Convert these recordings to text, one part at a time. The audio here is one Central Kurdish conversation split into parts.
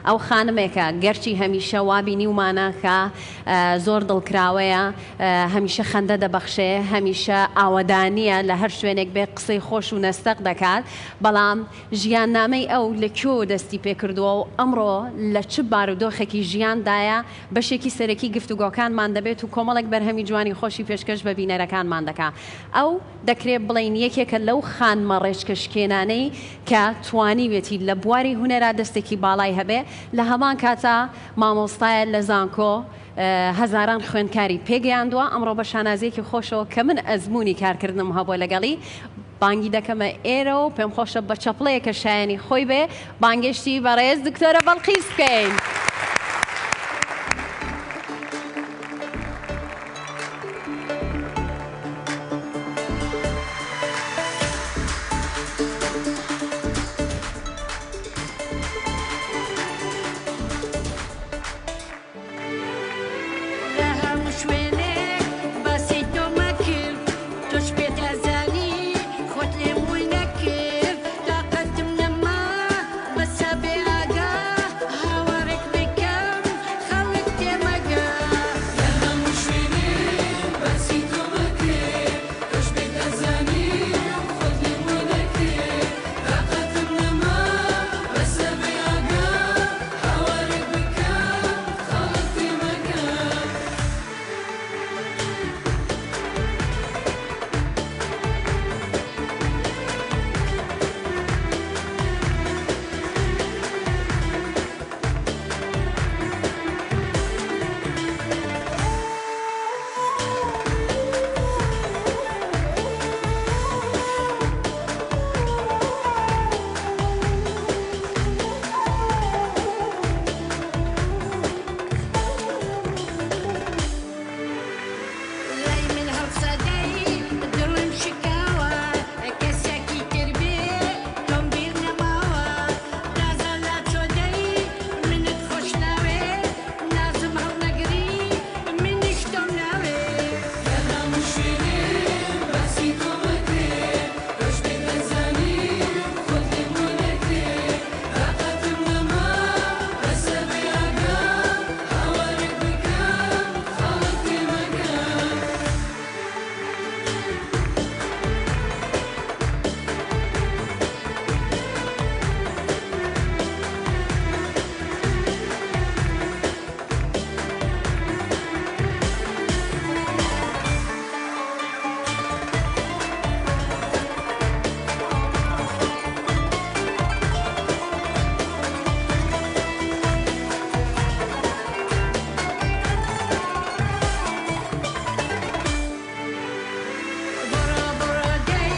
ئەو خانمێکە گەرچی هەمیشە وا بینیومانە کە زۆر دڵکراوەیە، هەمیشە خەندە دەبەخشێ، هەمیشە ئاوەدانییە، لە هەر شوێنێک بێ قسەی خۆش و نەستەق دەکات، بەڵام ژیاننامەی ئەو لە کوێوە دەستی پێکردووە و ئەمڕۆ لە چ بارودۆخێکی ژیاندایە بەشێکی سەرەکی گفتوگۆکانمان دەبێت و کۆمەڵێک بەرهەمی جوانی خۆشی پێشکەش بە بینەرەکانمان دەکا. ئەو دەکرێ بڵێین یەکێکە لەو خانمە ڕێچکەشکێنانەی کە توانیویەتی لە بواری هونەرا دەستێکی باڵای هەبێ، لە هەمان کاتا مامۆستایە لە زانکۆ، هەزاران خوێندکاری پێگەیاندووە، ئەمڕۆ بە شانازییەکی خۆشەوە کە من ئەزموونی کارکردنم هەبووە لەگەڵی، بانگی دەکەمە ئێرە و پێم خۆشە بە چەپڵەیەک کە شایەنی خۆی بێ بانگێشتی بەڕێز دکتۆرە بەڵقیس بکەین. لە هەموو شوێنێک باسی تۆمە کرد تۆش پێت ئەزانی خۆت لێم ون نەکرد تاقەتم نەما بەسە بێ ئاگا هاوارێک بکەم خەڵک تێمەگا. لە هەموو شوێنێک باسی تۆمە کرد تۆش پێت ئەزانی خۆت لێم ون نەکرد تاقەتم نەما بەسە بێ ئاگا هاوارێک بکەم خەڵک تێمەگا. لای من هەڵسەدەی دڵم شکاوە کەسێکی تر بێ تۆم بیر نەماوە تازە لاچۆ دەی منت خۆش ناوێ نازم هەڵنەگری منیش تۆم ناوێ. لە هەموو شوێنێ باسی تۆم ئەکرێ تۆش پێت ئەزانی خۆت لێم وەنەگرێ تاقەتم نەما بەسە بێ ئاگام هاوارێک بکەم خەڵک تێمەگا. بڕۆ بڕۆ دەی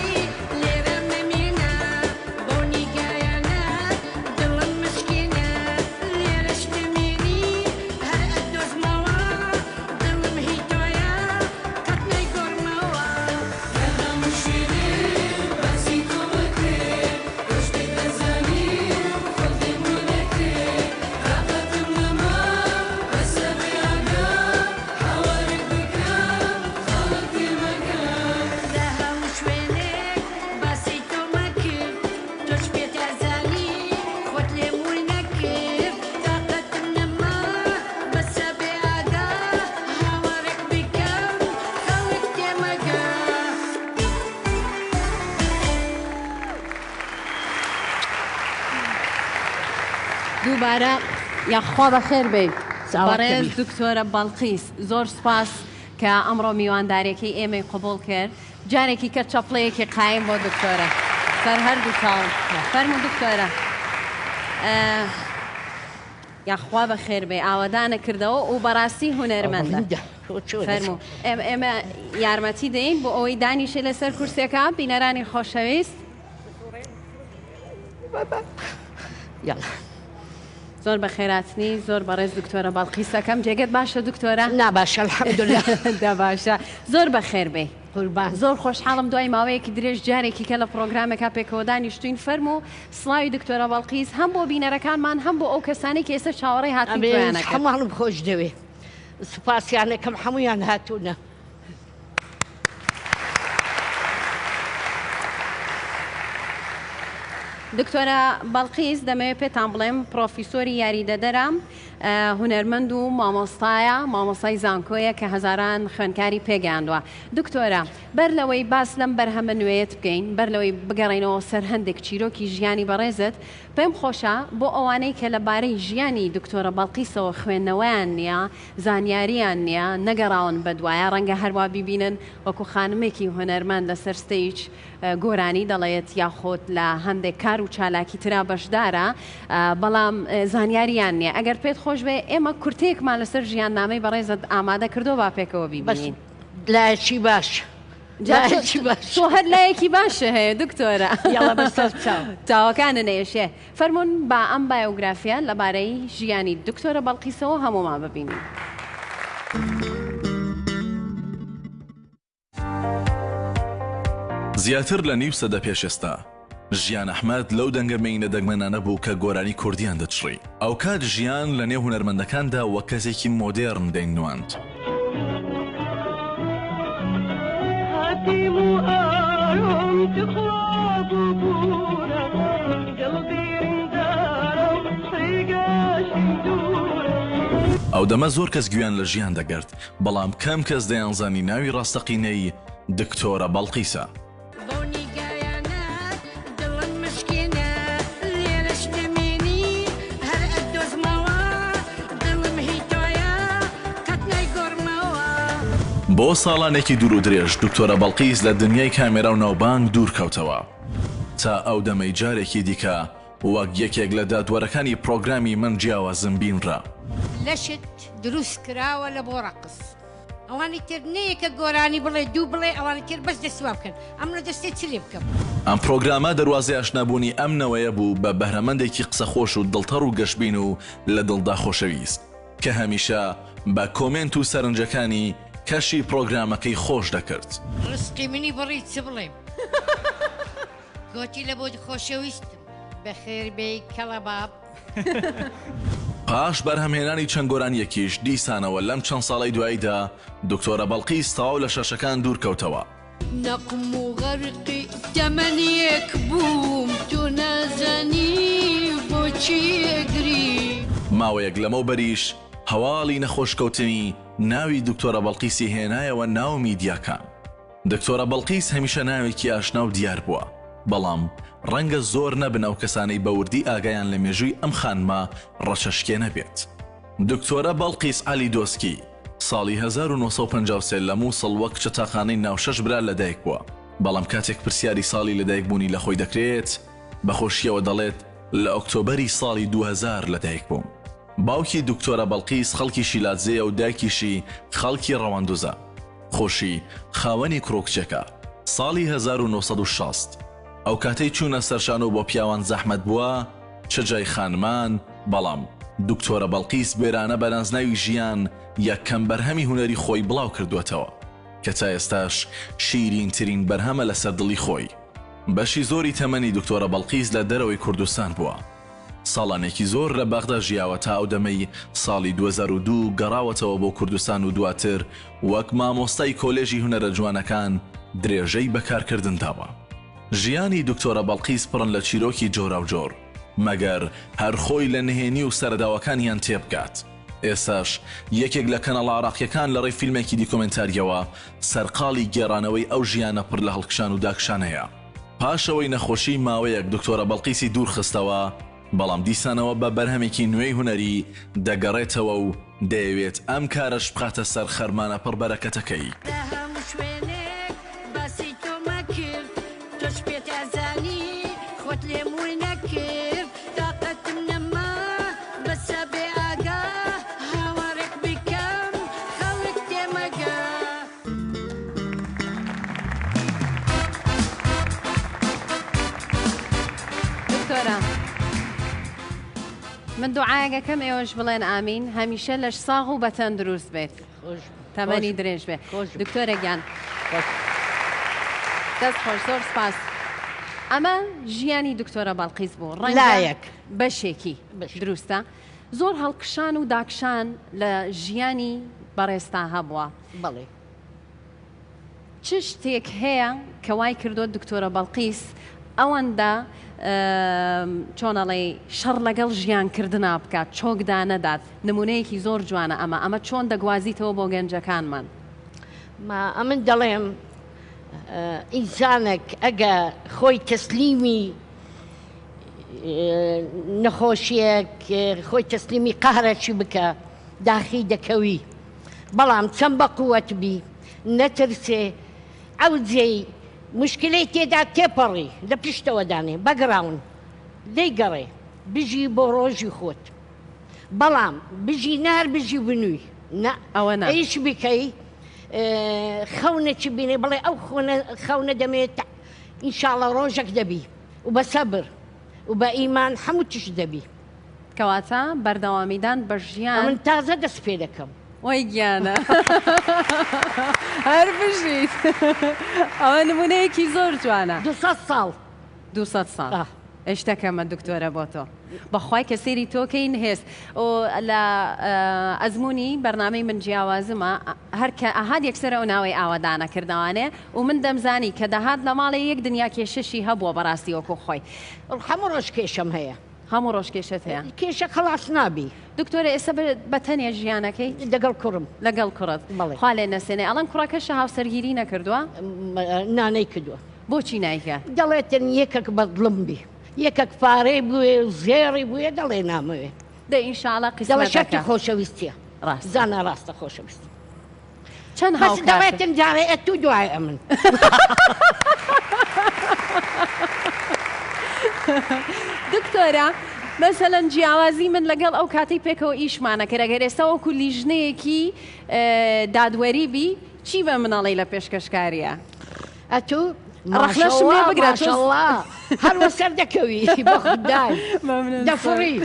لێرە مەمێنە بەو نیگایانەت دڵم مشکێنە لێرەش نەمێنی هەر ئەتدۆزمەوە دڵم هی تۆیە قەت نەیگۆڕمەوە. لە هەموو شوێنێ باسی تۆم ئەکرێ تۆش پێت ئەزانی خۆت لێم وەنەگرێ تاقەتم نەما بەسە بێ ئاگام هاوارێک بکەم خەڵک تێمەگا. لە هەموو شوێنێک باسی تۆم ئەکرد تۆش پێت ئەزانی خۆت لێم ون نەکرد تاقەتم نەما بەسە بێ ئاگا هاوارێک بکەم خەڵک تێمەگا. دووبارە یاخوا بەخێر بێی ساواتە بەڕێز بی. دکتۆرە بەڵقیس زۆر سوپاس کە ئەمڕۆ میوانداریەکەی ئێمەی قبوڵ کرد جارێکی کە چەپڵەیەکی قایم بۆ دکتۆرە سەر هەردوو چاوم فەرموو دکتۆرە یاخوا بەخێر بێ ئاوەدانە کردەوە و بەڕاستی هونەرمەندە فەرموو ئێمە یارمەتی دەین بۆ ئەوەی دانیشێ لەسەر کورسیەکە بینەرانی خۆشەویست زۆر بەخێراتنی زۆر بەڕێز دکتۆرە بەڵقیسەکەم جێگەت باشە دکتۆرە؟ نا باشە الحمدلله. دا باشە زۆر بەخێر بێی. قوربان. زۆر خۆشحاڵم دوای ماوەیەکی درێژ جارێکی کە لە پڕۆگرامێکا پێکەوە دانیشتوین فەرموو سڵاوی دکتۆرە بەڵقیس هەم بۆ بینەرەکانمان هەم بۆ ئەو کەسانەی کە ئێستا چاوەڕێی هاتنی ئەمن تۆیان ئەکەن. هەمووانم خۆش دەوێ سوپاسیانەکەم هەموویان هاتوونە. دکتۆرە بەڵقیس دەمەوێت پێتان بڵێم پڕۆفیسۆری یاریدەدەرە، هونەرمەند و مامۆستایە، مامۆستای زانکۆیە کە هەزاران خوێندکاری پێگەیاندووە. دکتۆرە بەر لەوەی باس لەم بەرهەمە نوێیەت بکەین، بەر لەوەی بگەڕێینەوە سەر هەندێک چیرۆکی ژیانی بەڕێزت، پێم خۆشە بۆ ئەوانەی کە لە بارەی ژیانی دکتۆرە بەڵقیسەوە خوێندنەوەیان نییە، زانیارییان نییە، نەگەڕاون بەدوایا، ڕەنگە هەروا بیبینن وەکو خانمێکی هونەرمەند لەسەر stage گۆرانی دەڵێت یاخود لە هەندێک کار و چالاکی ترا بەشدارە بەڵام زانیاریان نییە ئەگەر پێت خۆش بێ ئێمە کورتەیەکمان لەسەر ژیاننامەی بەڕێزت ئامادە کردووە با پێکەوە بیبینین. لایەکی باش لایەکی باش تۆ هەر لایەکی باشە هەیە دکتۆرە. یەڵە بەسەر چاو. چاوەکانت نەیەشێ. فەرموون با ئەم بایۆگرافیە لەبارەی ژیانی دکتۆرە بەڵقیسەوە هەموومان ببینین. زیاتر لە نیو سەدە پێش ئێستا، ژیان ئەحمەد لەو دەنگە مێینە دەگمەنانە بوو کە گۆرانی کوردییان دەچڕی. ئەوکات ژیان لە نێو هونەرمەندەکاندا وەک کەسێکی مۆدێرن دەینواند. ئەو دەمە زۆر کەس گوێیان لە ژیان دەگرت، بەڵام کەم کەس دەیانزانی ناوی ڕاستەقینەی دکتۆرە بەڵقیسە. بەو نیگایانەت دڵم مشکێنە لێرەش نەمێنی هەر ئەتدۆزمەوە دڵم هی تۆیە قەت نایگۆڕمەوە. بۆ ساڵانێکی دوور و درێژ دکتۆرە بەڵقیس لە دنیای کامێرا و ناوبانگ دوور کەوتەوە تا ئەو دەمەی جارێکی دیکە وەک یەکێک لە دادوەرەکانی پڕۆگرامی من جیاوازم بینرا. لەشت دروست کراوە لە بۆ ڕەقس. ئەوانی تر نە یەکە گۆرانی بڵێ دوو بڵێ ئەوانی تر بەس دەستی وا بکەن ئەمنە دەستێ چ لێ بکەم. ئەم پرۆگرامە دەروازەی ئاشنابوونی ئەم نەوەیە بوو بە بەهرەمەندێکی قسەخۆش و دڵتەڕ و گەشبین و لە دڵدا خۆشەویست کە هەمیشە بە کۆمێنت و سەرنجەکانی کەشی پرۆگرامەکەی خۆش دەکرد. ڕزقی منی بڕی چ بڵێم گۆتی لە بۆت خۆشەویستم بەخێر بێی کەڵەباب. پاش بەرهەمهێنانی چەند گۆرانییەکیش، دیسانەوە لەم چەند ساڵەی دواییدا دکتۆرە بەڵقیس تەواو لە شاشەکان دوور کەوتەوە. نەقم و غەرقی تەمەنێک بووم تۆ نازانی بۆچی ئەگری. ماوەیەک لەمەوبەریش هەواڵی نەخۆشکەوتنی ناوی دکتۆرە بەڵقیسی هێنایەوە ناو میدیاکان. دکتۆرە بەڵقیس هەمیشە ناوێکی ئاشنا و دیار بووە، بەڵام ڕەنگە زۆر نەبن ئەو کەسانەی بە وردی ئاگایان لە مێژووی ئەم خانمە ڕەچەشکێنە بێت. دکتۆرە بەڵقیس عەلی دۆسکی، ساڵی 1953 لە موسڵ وەک کچە تاقانەی ناو شەش برا لەدایک بووە، بەڵام کاتێک پرسیاری ساڵی لەدایکبوونی لە خۆی دەکرێت، بە خۆشییەوە دەڵێت لە ئۆکتۆبەری ساڵی 2000 لەدایک بووم. باوکی دکتۆرە بەڵقیس خەڵکی شیلادزێیە و دایکیشی خەڵکی ڕەواندوزە. خۆشی خاوەنی کوڕ و کچێکە. ساڵی 1960 ئەو کاتەی چوونە سەر شانۆ بۆ پیاوان زەحمەت بووە چ جای خانمان، بەڵام دکتۆرە بەڵقیس بوێرانە بە نازناوی ژیان یەکەم بەرهەمی هونەری خۆی بڵاو کردووەتەوە کە تا ئێستاش شیرینترین بەرهەمە لەسەر دڵی خۆی. بەشی زۆری تەمەنی دکتۆرە بەڵقیس لە دەرەوەی کوردستان بووە. ساڵانێکی زۆر لە بەغدا ژیاوە تا ئەو دەمەی ساڵی 2002 گەڕاوەتەوە بۆ کوردستان و دواتر وەک مامۆستای کۆلێژی هونەرە جوانەکان درێژەی بە کارکردن داوە. ژیانی دکتۆرە بەڵقیس پڕن لە چیرۆکی جۆراوجۆر، مەگەر هەر خۆی لە نهێنی و سەرەداوەکانیان تێبگات. ئێستاش یەکێک لە کەناڵە عێراقییەکان لەڕێی فیلمێکی دیکۆمێنتارییەوە سەرقاڵی گێڕانەوەی ئەو ژیانە پڕ لە هەڵکشان و داکشانەیە. پاش ئەوەی نەخۆشیی ماوەیەک دکتۆرە بەڵقیسی دوور خستەوە، بەڵام دیسانەوە بە بەرهەمێکی نوێی هونەری دەگەڕێتەوە و دەیەوێت ئەم کارەش بخاتە سەر خەرمانە پڕ بەرەکەتەکەی. لە هەموو شوێنێک باسی تۆمە کرد تۆش پێت ئەزانی خۆت لێم ون نەکرد تاقەتم نەما بەسە بێ ئاگا هاوارێک بکەم خەڵک تێمەگا. دکتۆرە من دوعایەک ئەکەم ئێوەش بڵێن ئامین هەمیشە لەش ساغ و بەتەندروست بێت تەمەنی درێژ بێ دکتۆرە گیان دەست خۆش زۆر سپاس ئەمە ژیانی دکتۆرە بەڵقیس بوو ڕەنگە بەشێکی دروستە زۆر هەڵکشان و داکشان لە ژیانی بەڕێزتا هەبووە بەڵێ. چ شتێک هەیە کە وای کردووە دکتۆرە بەڵقیس ئەوەندە چۆن ئەڵێی شەڕ لەگەڵ ژیان کردنا بکات چۆک دانەدات نمونەیەکی زۆر جوانە ئەمە ئەمە چۆن دەگوازیتەوە بۆ گەنجەکانمان؟ ما ئەمن دەڵێم ئینسانەک ئەگە خۆی تەسلیمی نەخۆشیەک خۆی تەسلیمی قەهرەکی بکە داخی دەکەوی بەڵام چەند بە قوەت بی نەترسێ ئەو جێی موشکلەی تێدا تێپەڕی لە پشتەوە دانێ بەگڕاون لێی گەڕێ بژی بۆ ڕۆژی خۆت بەڵام بژی نە هەر بژی بنووی نا ئەوە نا. ئیش بکەی خەونێکی بینێ بڵێ ئەو خۆنە خەونە دەمێ ئینشاڵڵە ڕۆژەک دەبی و بە سەبر و بە ئیمان هەموو تشت دەبی. کەواتە بەردەوامیدان بە ژیان. ئەمن تازە دەست پێ دەکەم. وەی گیانە هەر بژیت ئەوە نمونەیەکی زۆر جوانە. 200 ساڵ. 200 ساڵ ئێ شتەکەمە دکتۆرە بۆ تۆ بەخوای کە سەیری تۆ کەین هێز و لە ئەزموونی بەرنامەی من جیاوازمە هەر کە ئەهات یەکسەر ئەو ناوەی ئاوەدانە کردەوانێ و من دەمزانی کە دەهات لە ماڵێ یەک دنیا کێشەشی هەبووە بەڕاستی وەکو خۆی. هەموو ڕۆژ کێشەم هەیە. هەموو ڕۆژ کێشەت هەیە؟ کێشە خەڵاس نابی. دکتۆرە ئێستا بە تەنێ ژیانەکەیت؟ دەگەڵ کوڕم. لەگەڵ کوڕت. بەڵێ. خوا لێ نەسێنێ. ئەڵێن کوڕەکەشە هاوسەرگیری نەکردووە؟ نا نەیکردووە. بۆچی نایکا؟ دەڵێتن یەکەک بەدڵم بی. یەکەک پارەی بوێ و زێڕی بوێ دەڵێ نامەوێ. دە ئینشاڵا دەڵێ قیسمەت شەرتی دەکا. خۆشەویستیە. ڕاستە. زانا ڕاستە خۆشەویستم. چەند بەس هاوکارتن؟ دەڵێتن جارێ ئەتوو دوای ئەمن. دکتۆرە مەسەلەن جیاوازی من لەگەڵ ئەو کاتەی پێکەوە ئیشمانەکرد ئەگەر ئێستا وەکو لیژنەیەکی دادوەری بی چی بە من ئەڵێی لە پێشکەشکاریە؟ ئەتوو ڕەخنەشم لێ ماشەڵڵا بگرە تۆ ماشەڵڵا هەر وەسەر دەکەوی بە خودای مەمنون دەفڕی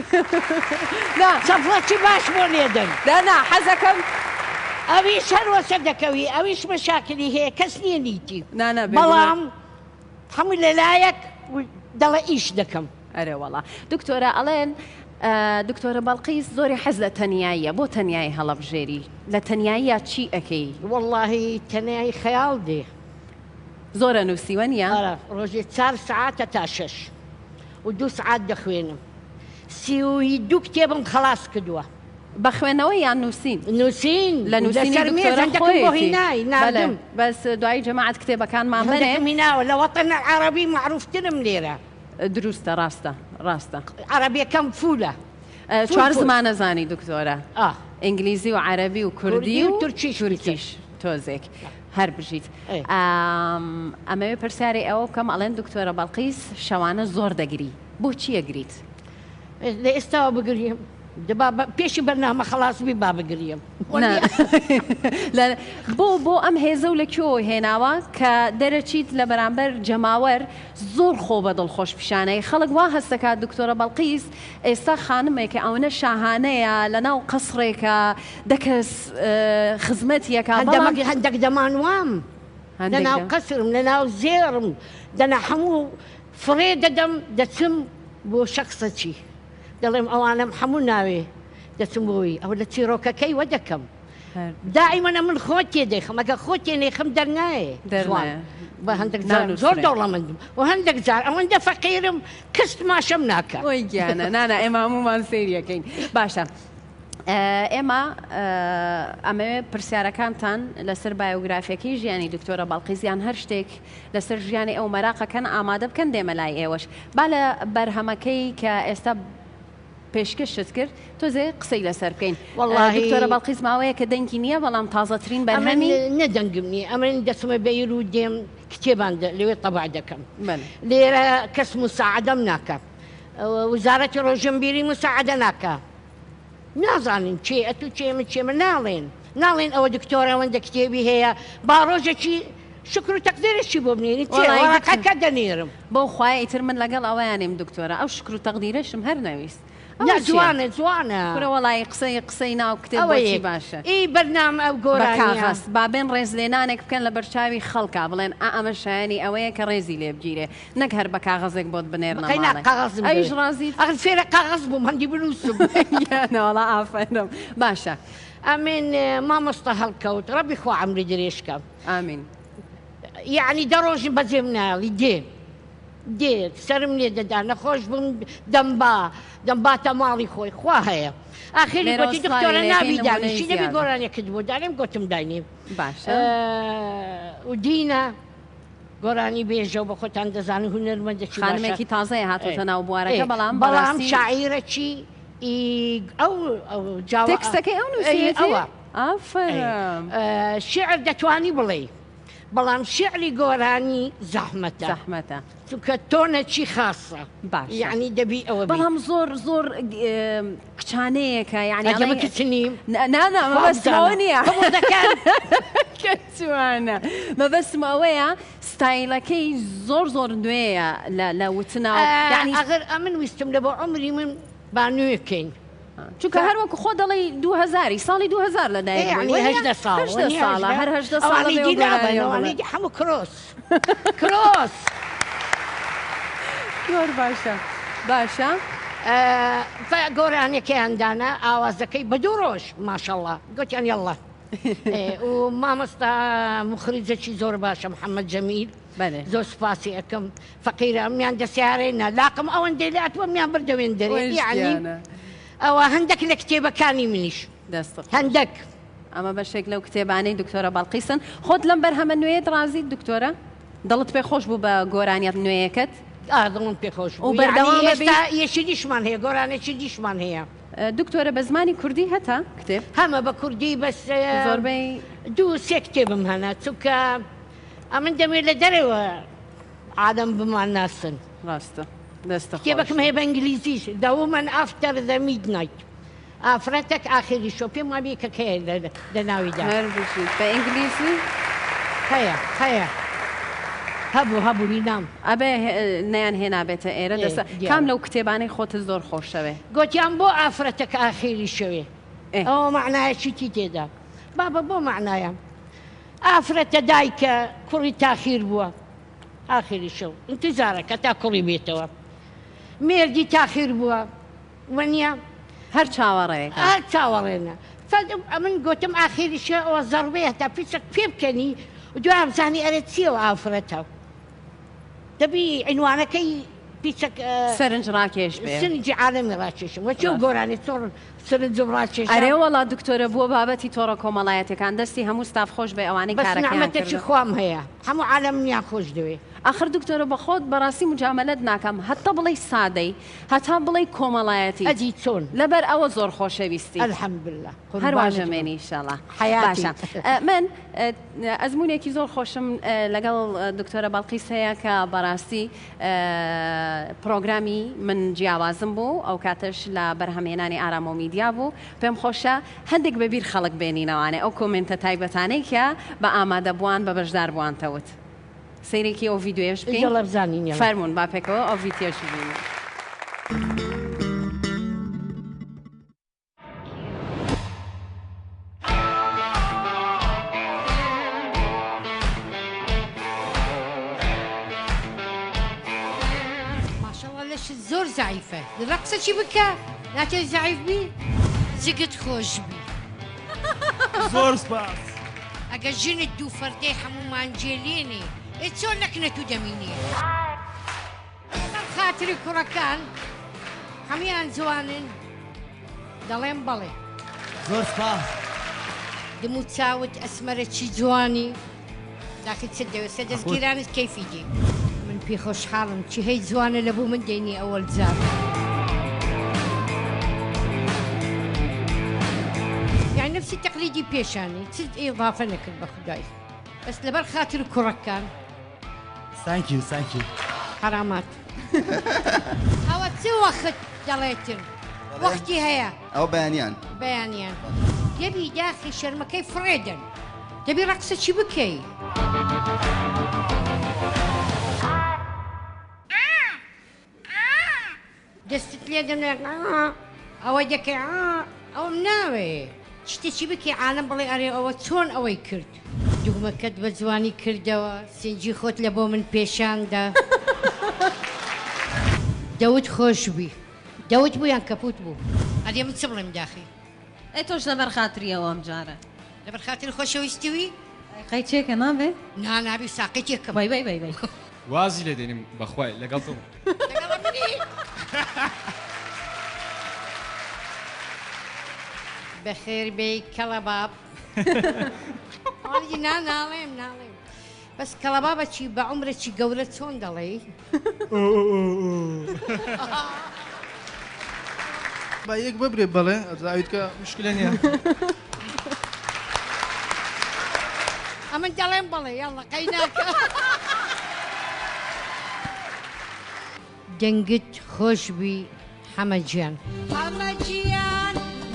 نا چەپڵەکی باش بۆ لێدەن. نا نا حەزەکەم. ئەویش هەر وەسەر دەکەوی ئەویش مەشاکلی هەیە کەس نییە نیتی نا نا بێگومان. بەڵام هەموو لەلایەک دەڵێ ئیش دەکەم. ئەرێ وەڵا دکتۆرە ئەڵێن دکتۆرە بەڵقیس زۆری حەز لە تەنیاییە بۆ تەنیایی هەڵەبژێری لە تەنیاییا چی ئەکەی؟ وەڵاهی تەنیایی خەیاڵ دێ. زۆر ئەنووسی وەنیە؟ ئەرە ڕۆژێ چار سەعاتە تا شەش و دوو سەعات دەخوێنم 32 کتێبم خەڵاس کردووە. بە خوێندنەوە یان نووسین؟ نووسین لە نووسینی لەسەر مێز دکتۆرە هەندەکم بۆ خۆیەتی. هینای بەلێ ناردم. بەس دوایی جەماعەت کتێبەکانمان بەنێ. هەندەکم هیناوە لە وەتەن عەڕەبی مەعروفترم لێرە. دروستە ڕاستە ڕاستە. عەڕەبیەکەم فولە. چوار زمان ئەزانی دکتۆرە؟ ئا. ئینگلیزی و عەرەبی و کوردی و تورکیش تورکیش تۆزێک. هەر بژیت. ئەمەوێ پرسیاری ئەوە بکەم ئەڵێن دکتۆرە بەڵقیس شەوانە زۆر دەگری بۆچی ئەگریت؟ لە ئێستاوە بگریم دەبا پێشی بەرنامە خەڵاس بی با بگریم. بۆ بۆ ئەم هێزە و لە کوێوە هێناوە کە دەرەچیت لە بەرامبەر جەماوەر زۆر خۆ بە دڵخۆش پیشانەی خەڵک وا هەست دەکات دکتۆرە بەڵقیس ئێستا خانمێکە ئەونە شاهانەیە لە ناو قەسڕێکە دە کەس خزمەتی ئەکا بەڵام. هەندەک دەمان وام لە ناو قەسرم لە ناو زێڕم دەنا هەموو فڕێ دەدەم دەچم بۆ شەخسەکی دەڵێم ئەوانەم هەموو ناوێ دەچم بۆی ئەوە لە چیرۆکەکەی وە دەکەم دائیمەن ئەمن خۆ تێدەیخەم ئەگەر خۆ تێنەیخەم دەرنایێ جوان بە هەندێک جار زۆر دەوڵەمەندم و هەندێک جار ئەوەندە فەقیرم کەس تماشەم ناکا. وەی گیانە نانا ئێمە هەموومان سەیری ئەکەین باشە ئێمە ئەمەوێ پرسیارەکانتان لەسەر بایۆگرافیەکەی ژیانی دکتۆرە بەڵقیس یان هەر شتێک لەسەر ژیانی ئەو مەراقەکەن ئامادە بکەن دێمە لای ئێوەش با لە بەرهەمەکەی کە ئێستا پێشکەشت کرد تۆزێ قسەی لەسەر بکەین. وەڵاهی. دکتۆرە بەڵقیس ماوەیە کە دەنگی نییە بەڵام تازەترین بەرهەمی. ئەمن نە دەنگم نییە ئەمن دەچمە بەیروت دێم کتێبان لەوێ تەبع دەکەم بەلێ. لێرە کەس موساعەدەم ناکا وزارەتی ڕۆژنبیری موساعەدە ناکا نازانن کێ ئەتوو کێ من کێمە ناڵێن ناڵێن ئەوە دکتۆرە ئەوەندە کتێبی هەیە با ڕۆژێکی شوکر و تەقدیرێکی بۆ بنێرین کێ وەڵای وەڕەقەکە دەنێرم. بەو خوایە ئیتر من لەگەڵ ئەوەیانیم دکتۆرە ئەو شوکر و تەقدیرەشم هەر نەویست نا ئەوە چیە؟ جوانە جوانە. کورە وەڵایی قسەی قسەی ناو کتێب ئەوە بۆچی یەک باشە؟ ئی بەرنامە ئەو بە گۆرانیە. کاغەز با بێن ڕێزلێنانێک بکەن لە بەرچاوی خەڵکا بڵێن ئا ئەمە شایەنی ئەوەیە کە ڕێزی لێ بگیرێ نەک هەر بە کاغەزێک بۆت بنێرنە قەینا ماڵێ قاغەزم ئەویش دەوێ ڕازیت؟ ئەخر فێرە قاغەز بووم هەندی بنووسم. گیانە وەڵا ئافەرم باشە. ئەمن مامۆستا هەڵکەوت ڕەبی خوا عەمری درێژ کە. ئامین. یەعنی دە ڕۆژ بەجێم نایەڵی دێ. دێ سەرم لێ دەدا نەخۆش بووم دەمبا دەمباتە ماڵی خۆی خوا هەیە ئاخری لێرەوە گۆتی سڵاوی دکتۆرە لێ نابی کەین نمونەی دانیشی دەبی زیادە. گۆرانیەکت بۆ دانێم گۆتم داینێ باشە. و دینە گۆرانی بێژە و بە خۆتان دەزانن هونەرمەندەکی باشە خانمێکی تازەیە هاتۆتە ناو ئێ بوارەکە بەڵام بەڵام بەڕاستی شاعیرەکی ئی ئەو ئەو جاوە تێکستەکەی ئەو ئەی نووسیویەتی؟ ئەوە ئافەرم. شیعر دەتوانی بڵێی بەڵام شیعری گۆرانی زەحمەتە. زەحمەتە. چونکە تۆنەکی خاسە. باشە. یەعنی دەبی ئەوە بی. بەڵام زۆر زۆر کچانەیەکە یەعنی ئەگە من ئەڵێی کچ نیم. نا نا خوا مەبەستم ئەوە بزانە. نییە. قبوڵ دەکەن؟ کەچوانە. مەبەستم ئەوەیە ستایلەکەی زۆر زۆر نوێیە لە لە وتنا و یەعنی. ئاخر ئەمن ویستم لە بۆ عومری من با نوێ کەین. چونکە هەر وەکو خۆت دەڵێی دوو هەزاری ساڵی 2000 لە دایک بووی یەعنی وەنیە؟ 18 ساڵ 18 وەنیە ساڵە 18 هەر 18 ساڵە ئەوانەی بێ دی و نابن گۆرانیەوە بڵێ. ئەوانەی دی هەموو کرۆس کرۆس. زۆر باشە باشە. فە گۆرانیەکەیان دانا ئاوازەکەی بە دوو ڕۆژ ماشەڵا گۆتیان یەڵا و مامۆستا موخریجەکی زۆر باشە محەمەد جەمیل بەلێ. زۆر سوپاسی ئەکەم فەقیرە ئەمیان دە سیارەی نا لاقم ئەوەندەی لات بوو ئەمیان بردە وێندەرێ وەش یەعنی گیانە. ئەوە هەندەک لە کتێبەکانی منیش دەستت خۆش. هەندەک. ئەمە بەشێک لەو کتێبانەی دکتۆرە بەڵقیسن. خۆت لەم بەرهەمە نوێیەت ڕازیت دکتۆرە؟ دڵت پێ خۆش بوو بە گۆرانیە نوێیەکەت؟ ئا دڵم پێ خۆش و بوو یەعنی بەردەوام ئەبی؟ ئێستا یەکی دیشمان هەیە گۆرانێکی دیشمان هەیە. دکتۆرە بە زمانی کوردی هەتە کتێب؟ هەمە بە کوردی بەس زۆربەی. دوو سێ کتێبم هەنە چونکە ئەمن دەمەوێت لە دەرەوە عالەم بمانناسن. ڕاستە دەستت خۆش. کتێبەکم هەیە بە ئینگلیزیش The Woman After the Midnight ئافرەتەک ئاخری شەو پێم وابێ یەکەک هەیە لە ناویدا. هەر بژیت بە ئینگلیزی؟ هەیە هەیە هەبوو هەبوو هینام. ئەبێ نەیان هێنابێتە ئێرە دەسە کام لەو کتێبانەی خۆتت زۆر خۆشەوێ؟ گۆتیان بۆ ئافرەتەک ئاخیری شەوێ ئەوە مەعنایە چیتی تێدا بابە بۆ مەعنایە ئافرەتە دایکە کوڕی تاخیر بووە ئاخیری شەو ئینتیزارەکە تا کوڕی بێتەوە مێردی تاخیر بووە وەنیە هەر چاوەڕێکە هەر چاوەڕێنە ئەمن گۆتم ئاخیری شەو ئەوە زەڕبەیە تا پیچەک پێ بکەنی دوای بزانی ئەرێ چییە ئەو ئافرەتە دەبی عینوانەکەی پیچەک سەرنج ڕاکێش بێ سەرنجی عالەمی ڕاکێشم وە چۆن گۆرانی چۆن سەرنجم ڕاکێشا. ئەرێ وەڵا دکتۆرە بووە بابەتی تۆڕە کۆمەڵایەتیەکان دەستی هەموو ستاف خۆش بێ ئەوانەی بەس کارەکەیان نەعمەتەکی کردوە. خوام هەیە هەموو عالەم منیان خۆش دەوێ. ئاخر دکتۆرە بەخۆت بەڕاستی موجامەلەت ناکەم هەتا بڵێی سادەی هەتا بڵێی کۆمەڵایەتی ئەدی چۆن. لەبەر ئەوە زۆر خۆشەویستی. الحمدللە هەر وا قوربانت بم ژەمێنی ئیشەڵا. حەیاتی. باشە من ئەزموونێکی زۆر خۆشم لەگەڵ دکتۆرە بەڵقیس هەیە کە بەڕاستی پڕۆگرامی من جیاوازم بوو ئەو کاتەش لە بەرهەمهێنانی ئارامۆ میدیا بوو پێم خۆشە هەندێک بە بیر خەڵک بێنینەوانێ ئەو کۆمێنتە تایبەتانەی کە بە ئامادەبووان بە بەشداربووان تەوت سەیرێکی ئەو ڤیدیۆیەش بکەین یەڵە بزانین یەڵە. فەرموون با پێکەوە ئەو ڤیدیۆش ببینین. ماشاءاللە لەشت زۆر زەعیفە ڕەقسەکی بکە ناکەی زەعیف بی زگت خۆش بی. زۆر سپاس. ئەگەر ژنت دوو فەردەی هەموومان جێ لێنێ ئێ چۆن لەکنەتو دەمینێ. لەبەر خاتری کوڕەکان هەموویان جوانن دەڵێم بەڵێ. زۆر سپاس. دم و چاوت ئەسمەرە چی جوانی داخی چت دەوێت سە دەستگیرانت کەیفی دێ. من پێ خۆشحاڵم چی هەی جوانە لە بۆ من دێنی ئەوەل جار. یانی نەفسی تەقلیدی پێشانی چت ئیضافە نەکرد بە خودای بەس لەبەر خاتر کوڕەکان. Thank you thank you. حەرامات. ئەوە چ وەخت دەڵێتن وەختی هەیە. ئەوە بەیانیان. بەیانیان. دەبی داخی شەرمەکەی فڕێ دەن دەبی ڕەقسە چی بکەی. دەستت لێ دەنێ ئەوە دەکەی ئەوم ناوێ شتێکی بکەی عالەم بڵێ ئەرێ ئەوە چۆن ئەوەی کرد. دوگمەکەت بە جوانی کردەوە سینگی خۆت لە بۆ من پێشان دا. دەوت خۆش بی. دەوت بوو یان کەپوت بوو. ئەرێ من چ بڵێم داخی. ئێ تۆش لەبەر خاتری ئەوە ئەمجارە. لەبەر خاتری خۆشەویستی وی. قەی چێکە نابێ؟ نا نابی ساقی تێکەم. وەی وەی وەی وەی. وازی لێ دێنم بەخوای لەگەڵ تۆم. لەگەڵ منی؟ بەخێر بێی کەڵەباب. نا ناڵێم ناڵێم بەس کەڵەبابە چی بە عومرەکی گەورە چۆن دەڵێی؟ با یەک ببرێ بەڵێ ئەجا ئەویتکە مشکلە نییە. ئەمن دەڵێم بەڵێ یاڵڵا قەیناکە. دەنگت خۆش بی حەمە گیان. حەمە گیان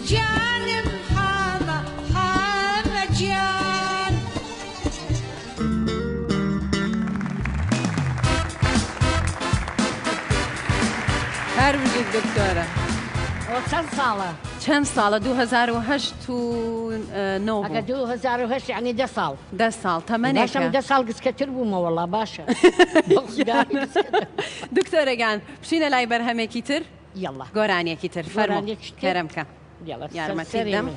گیانم حەمە حەمە گیان. هەر بژیت دکتۆرە. ئەوە چەند ساڵە؟ چەند ساڵە 2008 و نۆ بوو. ئەگە 2008 یعنی دە ساڵ. دە ساڵ تەمەنێکە. باشە من دە ساڵ گچکەتر بوومە وەڵا باشە. دکتۆرە گیان بچینە لای بەرهەمێکی تر یەڵا گۆرانیەکی تر فەرموو گۆرانیەکی تر؟ کەرەم کە یەڵا یارمەتیت سەرسەری دەم. من.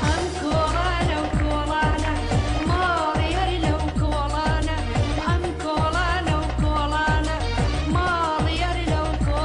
ئەم کۆڵانە و کۆڵانە ماڵی هەر لەو کۆڵانە ئەم کۆڵانە و کۆڵانە ماڵی هەر لەو کۆڵانە.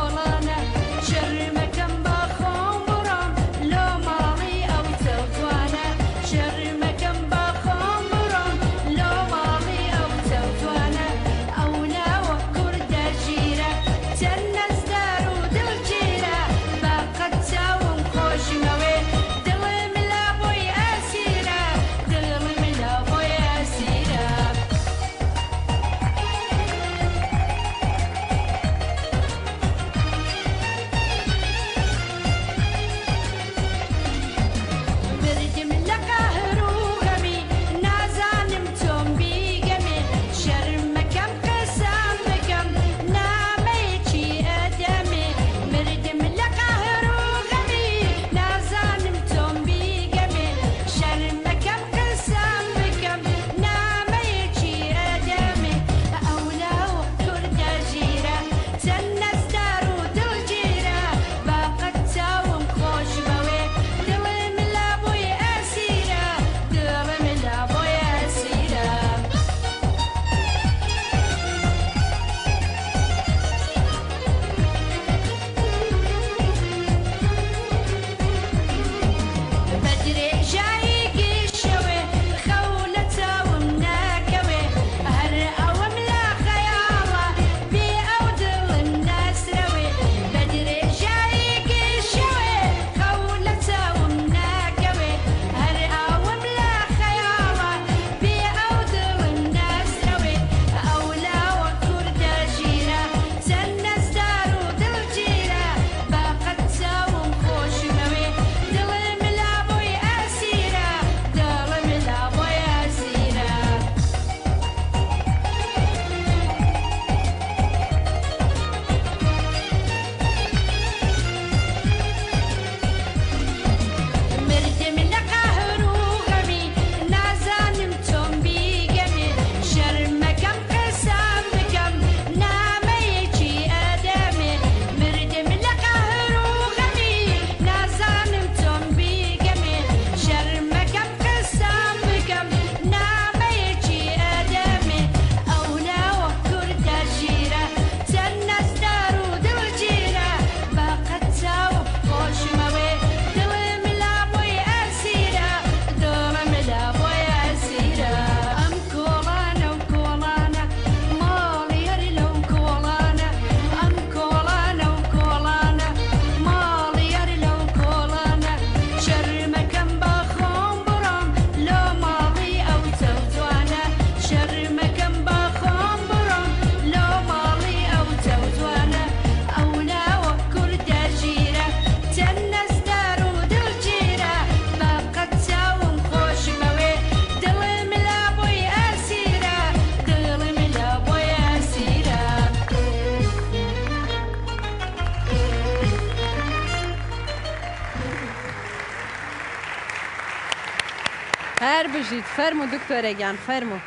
بژیت فەرموو دکتۆرە گیان فەرموو.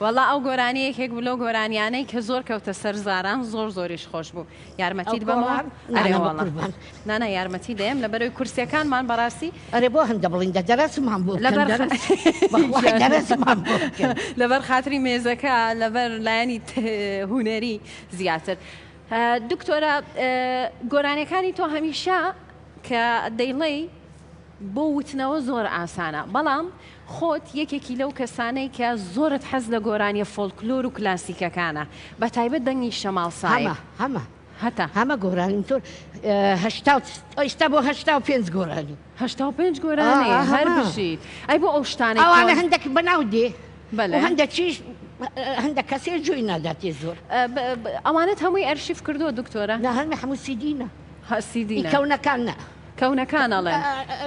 وەڵا ئەو گۆرانی یەکێک بوو لەو گۆرانیانەی کە زۆر کەوتە سەر زاران زۆر زۆریش خۆش بوو یارمەتیت بەمەوە ئەرێ وەڵا نانا یارمەتی دەیەم لەبەرەوەی کورسیەکانمان بەڕاستی ئەرێ بۆ هەندە بڵیندە دەرەسمان بۆ بکەن دەرەس بەخوای دەرەسمان بۆ بکەن لەبەر خاتری مێزەکە لەبەر لایەنی هونەری زیاتر دکتۆرە گۆرانیەکانی تۆ هەمیشە کە دەیڵێی بۆ وتنەوە زۆر ئاسانە بەڵام خۆت یەکێکی لەو کەسانەی کە زۆرت حەز لە گۆرانیە فۆلکلۆر و کلاسیکەکانە بەتایبەت دەنگی شەماڵ سایب. هەمە هەمە هەتا. هەمە گۆرانیم تۆ هەشتا و ئیستا بۆ 85 گۆرانی. 85 گۆرانی هەر بژیت ئەی بۆ ئەو شتانەی ئەوانە هەندەک بەناو دێ بەلێ هەندەکیش هەندەک کەسێ گوێی ناداتێ زۆر. ئەوانەت هەمووی ئەرشیف کردووە دکتۆرە؟ نا هەمووی هەموو سیدینە. سیدینە. ئی کەونەکان نا. کەونەکان ئەڵێن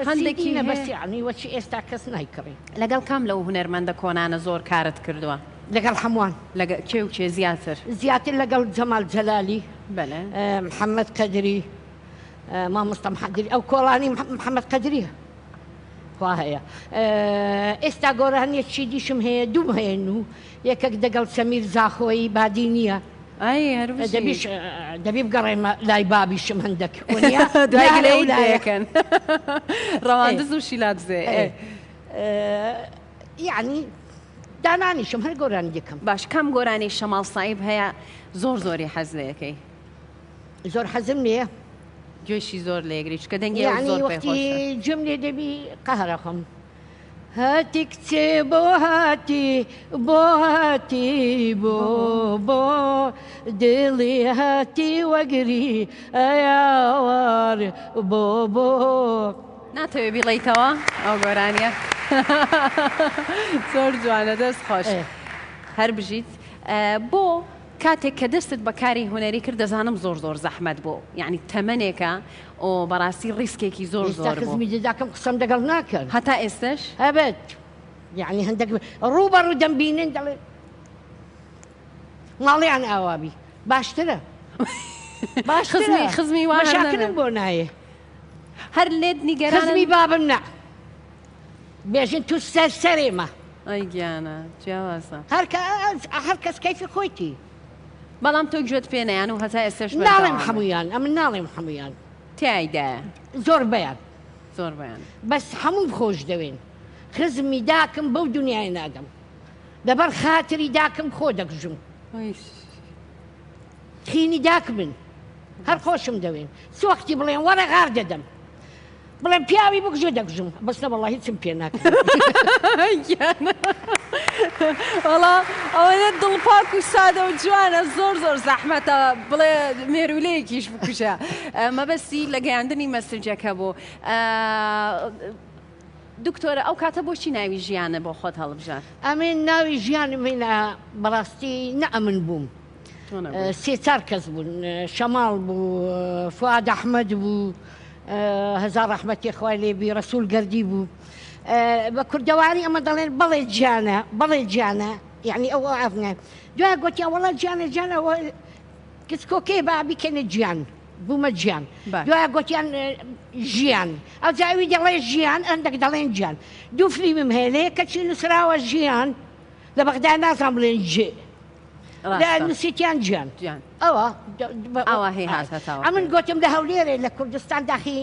هەندێکی سیدینە بەس یەعنی وەچی ئێستا کەس نایکڕێ. لەگەڵ کام لەو هونەرمەندە کۆنانە زۆر کارت کردووە؟ لەگەڵ هەمووان. لەگە کێ و کێ زیاتر؟ زیاتر لەگەڵ جەمال جەلالی. بەلێ. محەمەد قەدری، مامۆستا محەدری ئەو کۆڵانی محەمەد قەدریە خوا هەیە. ئێستا گۆرانیەکی دیشم هەیە دووم هەیە نوو یەکەک دەگەڵ سەمیر زاخۆیی بادینیە. ئای هەر بژی. دەبیش دەبی بگەڕێمە لای بابیشم هەندەک وەنیە دوای گلەیی دەکەن ڕەواندز و شیلادزێ. یەعنی دانانیشم هەر گۆرانی دەکەم. باش کام گۆرانی شەماڵ سایب هەیە زۆر زۆری حەز لێکەی؟ زۆر حەزم لێیە. گوێشی زۆر لێگری چونکە دەنگی ئەو زۆر پێ خۆشە. یەعنی وەختی گوێم لێ دەبی قەهرەخۆم. هاتی کچێ بۆ هاتی بۆ هاتی بۆ بۆ دڵی هاتی وەگری ئەیاوار بۆ بۆ. ناتەوێ بیڵێیتەوە ئەو گۆرانیە زۆر جوانە دەست خۆش هەر بژیت بۆ کاتێک کە دەستت بە کاری هونەری کرد دەزانم زۆر زۆر زەحمەت بوو یانی تەمەنێکە و بەڕاستی ڕیسکێکی زۆر ئێستا زۆر بوو. خزمی دەداکەم قسەم دەگەڵ ناکەن. هەتا ئێستەش؟ ئەبەد یانی هەندەک ڕوو بە ڕوو دەمبینن دەڵێن ماڵیان ئاوا بی باشترە باشترە خزمی خزمی وا هەر مەشاکلم نەبێ. بۆ نایێ. هەر لێت نیگەرانن؟ خزمی بابم نا بێژن تو سەر سەرێمە. ئەی گیانە جیاوازە. هەر کە هەر کەس کەیفی خۆیتی. بەڵام تۆ گوێت پێ نەیان و هەتا ئێستەش ناڵێم بەردەوامن. هەموویان ئەمن ناڵێم هەموویان. تیایدایە. زۆربەیان. زۆربەیان. بەس هەمووم خۆش دەوێن. خزمی داکم بەو دونیایە نادەم. لەبەر خاتری داکم خۆ دەکوژم. خینی داکمن. هەر خۆشم دەوێن. چ وەختی بڵێن وەرە غار دەدەم. بڵێم پیاوی بکوژە دەکوژم بەس نەوەڵا هیچم پێ ناکرێت. وەڵا ئەوەنە دڵپاک و سادە و جوانە زۆر زۆر زەحمەتە بڵێ مێروولەیەکیش بکوژە مەبەستی لە گەیاندنی مەسجەکە بوو دکتۆرە ئەو کاتە بۆچی ناوی ژیانە بۆ خۆت هەڵبژارد؟ ئەمن ناوی ژیانم هێنا بەڕاستی نە ئەمن بووم سێ چار کەس بوون شەماڵ بوو فواد ئەحمەد بوو هەزار ڕەحمەتی خوای لێ بی ڕەسوول گەردی بوو بە کوردەواری ئەمە دەڵێن بەڵێ گیانە بەڵێ گیانە یعنی ئەو ئەوە دوای گوتیان وەڵا گیانە گیانە ئەوە کچکۆکەی با بیکەنە گیان بوومە گیان دوای گوتیان ژیان ئەوجا ئەوی دەڵێ ژیان ئەندەک دەڵێن گیان دوو فلیمم هەیە لە یەکەکی نووسراوە ژیان لە بەغدا نازانم بڵێن جێ لە نووسیتیان گیان ئەوە ئەوە هی هاتەتەوە ئەمن گوتم لە هەولێرێ لە کوردستان داخی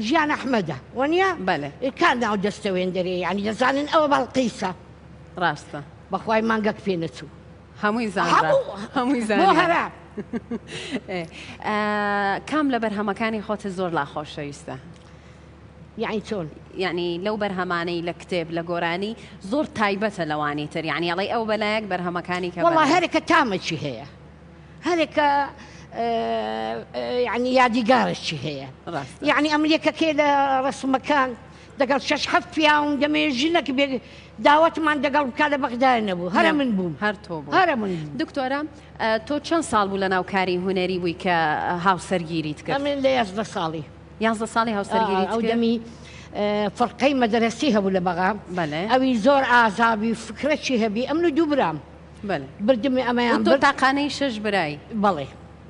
ژیان ئەحمەدە وەنیە بەلێ کار ناو دەستەوێن دەرێ یعنی دەزانن ئەوە بەڵقیسە ڕاستە بەخوای مانگەک پێ نەچوو هەمووی زانرا هەمووی بۆ زانرا هەرا کام لە بەرهەمەکانی خۆتت زۆر لا خۆشەویستە؟ یعنی چۆن؟ یعنی لەو بەرهەمانەی لە کتێب لە گۆرانی زۆر تایبەتە لەوانی تر یعنی ئەڵێی ئەو بەلایەک بەرهەمەکانی کە وەڵا بەلایەک. هەرێکە تامەکی هەیە هەرێکە یعنی یادیگارەکی هەیە ڕاستە. یعنی ئەم یەکەکەی لە ڕەسمەکان دەگەڵ شەش حەفت پیاوم دەمەوێ ژنەک بێ داوەتمان دەگەڵ بکا لە بەغدایە نەبوو هەرە من بووم هەر تۆ بووی. هەرە من بووم. دکتۆرە تۆ چەند ساڵ بوو لەناو کاری هونەری بووی کە هاوسەرگیریت کرد؟ ئەمن لە 11 ساڵی. 11 ساڵی هاوسەرگیریت ئەو کرد؟ دەمی فرقەی مەدرەسی هەبوو لە بەغا بەلێ. ئەوی زۆر ئازابی فکرەکی هەبی ئەمن و دوو برام بەلێ. بردمی و ئەمەیان تۆ برد. تاقانەی شەش برای؟ بەڵێ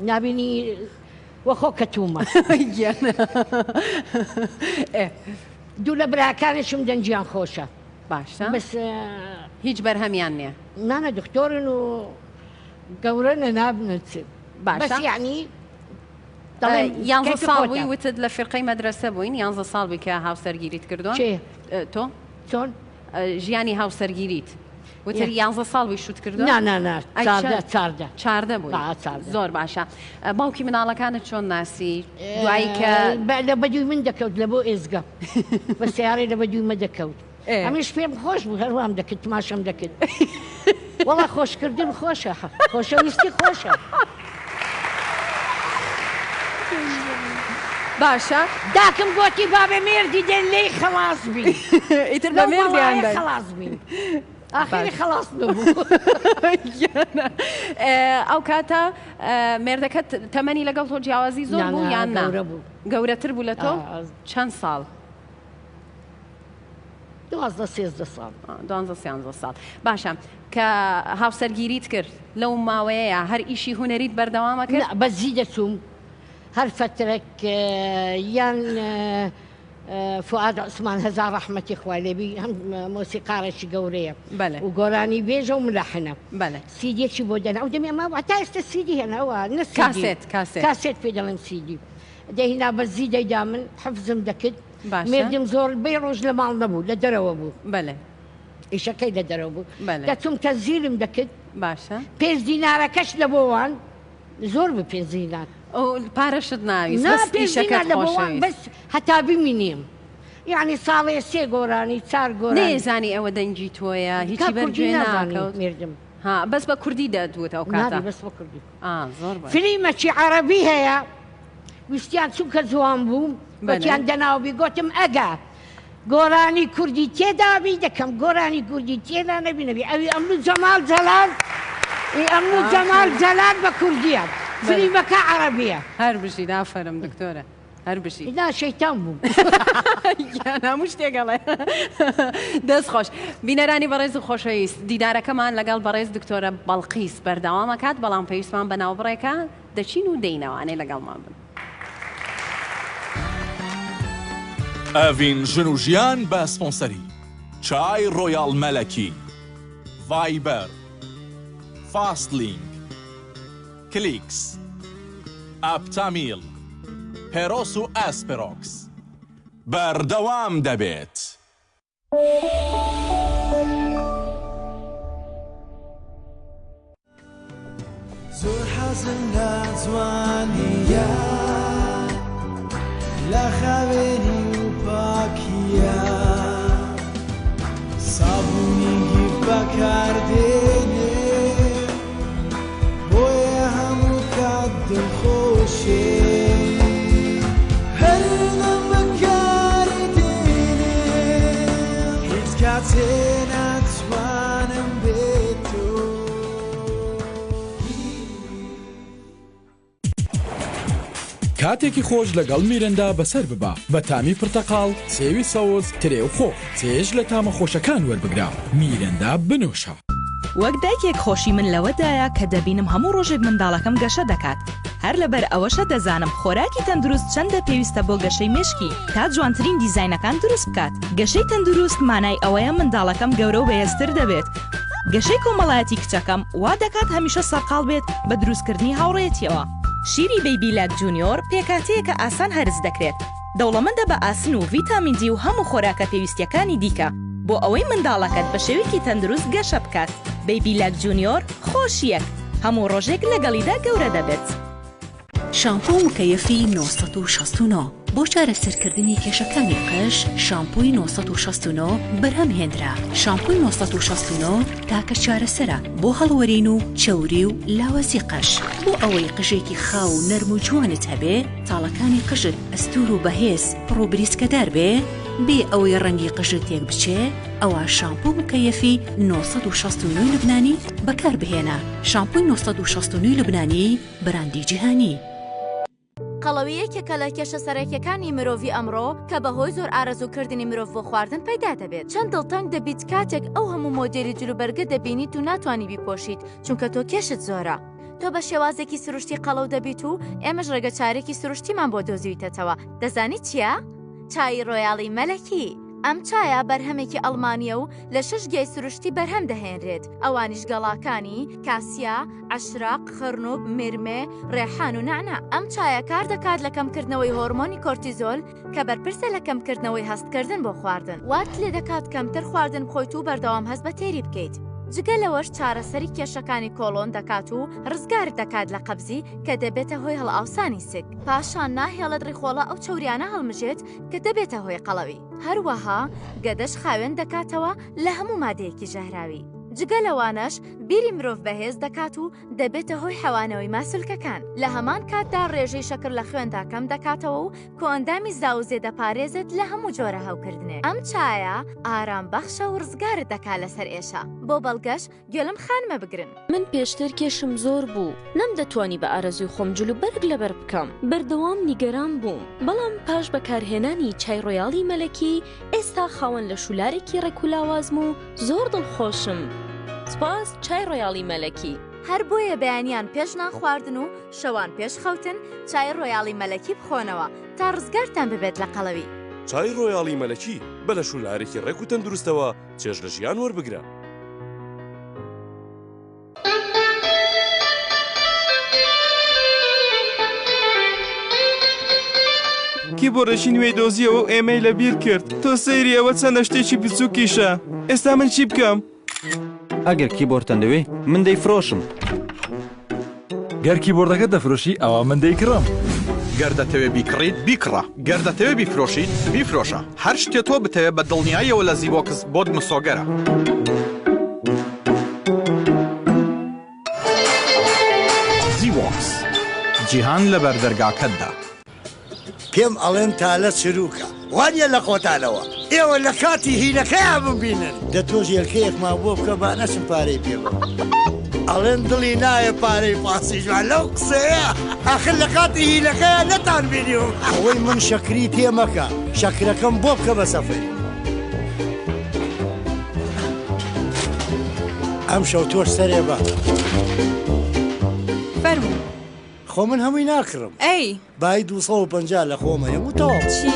نابینی وەخۆ کەتوومە. گیانە ئێ. دوو لە براکانیشم دەنگیان خۆشە. باشە بەس هیچ بەرهەمیان نییە؟ نانا دکتۆرن و گەورەنە نابنە چ باشە بەس یەعنی دەڵێم یانزە کەیفی ساڵ بووی خۆتە. وتت لە فیرقەی مەدرەسە بووین یانزە ساڵ بووی کە هاوسەرگیریت کردووە؟ کێ؟ تۆ؟ چۆن؟ ژیانی هاوسەرگیریت وتت یانزە ساڵ بووی شووت کردووە؟ نا نا نا ئەی چاردە چەند؟ چاردە. چاردە بووی ئا چاردە. زۆر باشە باوکی مناڵەکانت چۆن ناسی دوایی کە لە بەدووی من دەکەوت لە بۆ ئێزگە بە سەیارەی لە بەدووی مە دەکەوت ئەمیش پێم خۆش بوو هەر وام دەکرد تماشەم دەکرد وەڵا خۆشکردن خۆشە خۆشەویستی خۆشە. باشە داکم گۆتی با بە مێردی دێن لێی خەڵاس بین ئیتر بە لەو مێردیان بەڵایە داین. خەڵاس بین ئاخری باش. خەڵاس نەبوو. گیانە ئەو کاتە مێردەکەت تەمەنی لەگەڵ تۆ جیاوازی زۆر نا بوو نا یان نا؟ گەورە بوو. گەورەتر بوو لە تۆ؟ ئا. چەند ساڵ؟ دوازدە سێزدە ساڵ. دوانزە سیانزە ساڵ باشە کە هاوسەرگیریت کرد لەو ماوەیەیا هەر ئیشی هونەریت بەردەوامە کرد؟ نا بەزی دەچووم هەر فەترەک یان فوئاد عوسمان هەزار ڕەحمەتی خوای لێبی هەم مۆسیقارێکی گەورەیە بەلێ. و گۆرانی بێژە و ملەحنە بەلێ. سیدیەکی بۆ دەنا ئەو دەمی ئەمە هەتا ئێستا سیدی هەن ئەوە نە سیدی کاسێت کاسێت. کاسێت پێ دەڵێن سیدی دەهینا بەزی دەیدا من حفزم دەکرد باشە. مێردم زۆر بەی ڕۆژ لە ماڵ نەبوو لە دەرەوە بوو. بەلێ. ئیشەکەی لە دەرەوە بوو. بەلێ. دەچووم تەزیرم دەکرد. باشە. پێنج دینارەکەش لە بۆ وان زۆر بوو پێنج دینار. ئەو پارەشت ناویست نا بەس پێنج ئیشەکەت دینار لە بۆ وان خۆشەویست. بەس هەتا بمینیم یەعنی ساڵێ سێ گۆرانی چار گۆرانی. نەیەزانی ئەوە دەنگی تۆیە هیچی کاک بەر کوردی گوێ نازانی ناکەوت. مێردم. ها بەس بە کوردی دەتوت ئەو کاتە. نابی بەس بە کوردی. ئا زۆر باش. فلیمەکی عەڕەبی هەیە ویستیان چونکە جوان بووم گۆتیان دەناو بی گۆتم ئەگە گۆرانی کوردی تێدابی دەکەم گۆرانی کوردی تێدا نەبی نەبی ئەوی ئەمن و جەمال جەلال ئی ئەمن و جەمال جەلال بە کوردیە فلیمەکە عەڕەبیە. هەر بژیت ئافەرم دکتۆرە. هەر بژیت. نا شەیتان بووم. گیان هەموو شتێک ئەڵێ. دەست خۆش. بینەرانی بەڕێز و خۆشەویست دیدارەکەمان لەگەڵ بەڕێز دکتۆرە بەڵقیس بەردەوام ئەکات بەڵام پێویستمان بە ناوبڕێکە دەچین و دێینەوانێ لەگەڵمان بن. ئەڤین ژن و ژیان بە سپۆنسەری، چای ڕۆیاڵ مەلەکی، ڤایبەر، فاست لینک. کلیکس، ئاپتامیل، پێرۆس و ئاسپرۆکس بەردەوام دەبێت. زۆر حەزم لە جوانییە، لە خاوێنی و پاکییە، سابوونی گیف بەکاردێنێ. بۆیە هەموو کات دڵخۆشێ هەردەم بەکاری دێنێ هیچ کاتێ ناتوانم بێ تۆ. کاتێکی خۆش لەگەڵ میرندا بەسەر ببە بە تامی پرتەقاڵ، سێوی سەوز، ترێ و خۆخ. چێژ لە تامە خۆشەکان وەربگرە، میرندا بنۆشە. وەک دایکێک خۆشی من لەوەدایە کە دەبینم هەموو ڕۆژێک منداڵەکەم گەشە دەکات، هەر لەبەر ئەوەشە دەزانم خۆراکی تەندروست چەندە پێویستە بۆ گەشەی مێشکی تا جوانترین دیزاینەکان دروست بکات. گەشەی تەندروست مانای ئەوەیە منداڵەکەم گەورە و بەهێزتر دەبێت. گەشەی کۆمەڵایەتی کچەکەم وا دەکات هەمیشە سەرقاڵ بێت بە دروستکردنی هاوڕێیەتیەوە. شیری بەیبیلاک جونیۆر پێکهاتەیەکە ئاسان هەرس دەکرێت، دەوڵەمەندە بە ئاسن و ڤیتامین دی و هەموو خۆراکە پێویستیەکانی دیکە بۆ ئەوەی منداڵەکەت بە شێوەیەکی تەندروست گەشە بکات. بەیبیلاک جونیۆر خۆشییەک هەموو ڕۆژێک لەگەڵیدا گەورە دەبێت. شامپۆ مکەیەفی 969 بۆ چارەسەرکردنی کێشەکانی قژ شامپۆی 969 بەرهەم هێنرا. شامپۆی 969 تاکە چارەسەرە بۆ هەڵوەرین و چەوری و لاوازی قژ. بۆ ئەوەی قژێکی خاو و نەرم و جوانت هەبێ، تاڵەکانی قژت ئەستوور و بەهێز، پڕ و بریسکەدار بێ، بێ ئەوەی ڕەنگی قژت تێک بچێ، ئەوا شامپۆ مکەیەفی 969 لوبنانی بەکار بهێنە. شامپۆی 969 لوبنانی براندی جیهانی. قەڵەوی یەکێکە لە کێشە سەرەکیەکانی مرۆڤی ئەمڕۆ کە بەهۆی زۆر ئارەزووکردنی مرۆڤ بۆ خواردن پەیدا دەبێت. چەند دڵتەنگ دەبیت کاتێک ئەو هەموو مۆدێلی جلوبەرگە دەبینیت و ناتوانی بیپۆشیت چونکە تۆ کێشت زۆرە. تۆ بە شێوازێکی سروشتی قەڵەو دەبیت و ئێمەش ڕێگەچارێکی سروشتیمان بۆ دۆزیویتەتەوە. دەزانی چییە؟ چای ڕۆیاڵی مەلەکی. ئەم چایە بەرهەمێکی ئەڵمانییە و لە شەش گیای سروشتی بەرهەم دەهێنرێت، ئەوانیش گەڵاکانی، کاسیا، عەشراق، خڕنوب، میرمێ، ڕێحان و نەعنا. ئەم چایە کار دەکات لە کەمکردنەوەی هۆرمۆنی کۆرتیزۆل کە بەرپرسە لە کەمکردنەوەی هەستکردن بۆ خواردن. وات لێدەکات کەمتر خواردن بخۆیت و بەردەوام هەست بە تێری بکەیت. جگە لەوەش چارەسەری کێشەکانی کۆڵۆن دەکات و ڕزگارت دەکات لە قەبزی کە دەبێتە هۆی هەڵئاوسانی سک. پاشان ناهێڵێت ڕیخۆڵە ئەو چەوریانە هەڵمژێت کە دەبێتە هۆی قەڵەوی. هەروەها گەدەش خاوێن دەکاتەوە لە هەموو مادەیەکی ژەهراوی. جگە لەوانەش بیری مرۆڤ بەهێز دەکات و دەبێتە هۆی حەوانەوەی ماسولکەکان. لە هەمان کاتدا ڕێژەی شەکر لە خوێندا کەم دەکاتەوە و کۆئەندامی زاوزێ دەپارێزێت لە هەموو جۆرە هەوکردنێک. ئەم چایە ئارام بەخشە و ڕزگارت دەکات لە سەرئێشە. بۆ بەڵگەش گوێ لەم خانمە بگرن. من پێشتر کێشم زۆر بوو، نەمدەتوانی بە ئارەزووی خۆم جلوبەرگ لەبەر بکەم، بەردەوام نیگەران بووم، بەڵام پاش بەکارهێنانی چای ڕۆیاڵی مەلەکی، ئێستا خاوەن لەشولارێکی ڕێک و لاوازم و زۆر دڵخۆشم. سوپاس چای ڕۆیاڵی مەلەکی. هەر بۆیە بەیانیان پێش نان خواردن و شەوان پێش خەوتن چای ڕۆیاڵی مەلەکی بخۆنەوە تا ڕزگارتان ببێت لە قەڵەوی. چای ڕۆیاڵی مەلەکی بە لەشولارێکی ڕێک و تەندروستەوە چێژ لە ژیان وەربگرە. کیبۆردێکی نوێی دۆزیەوە و ئێمەی لەبیر کرد. تۆ سەیری ئەوە چەندە شتێکی بچووکیشە. ئێستا من چی بکەم؟ ئەگەر کیبۆردتان دەوێ، من دەیفرۆشم. گەر کیبۆردەکەت دەفرۆشی ئەوا من دەیکڕم. گەر دەتەوێ بیکڕیت بیکڕە، گەر دەتەوێ بیفرۆشیت بیفرۆشە، هەر شتێ تۆ بتەوێ بە دڵنیاییەوە لە زیبۆکس بۆت مسۆگەرە. زیبۆکس، جیهان لە بەردەرگاکەتدا. پێم ئەڵێن تالە چروکە وانیە لە خۆتانەوە ئێوە لە کاتی هینەکەیا بمبینن. دە تۆش هێلکەیەکمان بۆ بکە با نەچم پارەی پێ بەم ئەڵێن دڵی نایە پارەی پاسیش با لەو قسەیە ئاخر لە کاتی هینەکەیا نەتان بینیوم. ئەوەی من شەکری پێ مەکە شەکرەکەم بۆ بکە بە سەفەری. ئەمشەو تۆش سەرێ بە. فەرموو. خۆ من هەمووی ناکڕم. ئەی. بای 250 لە خۆم هەیە و تەواو. چی؟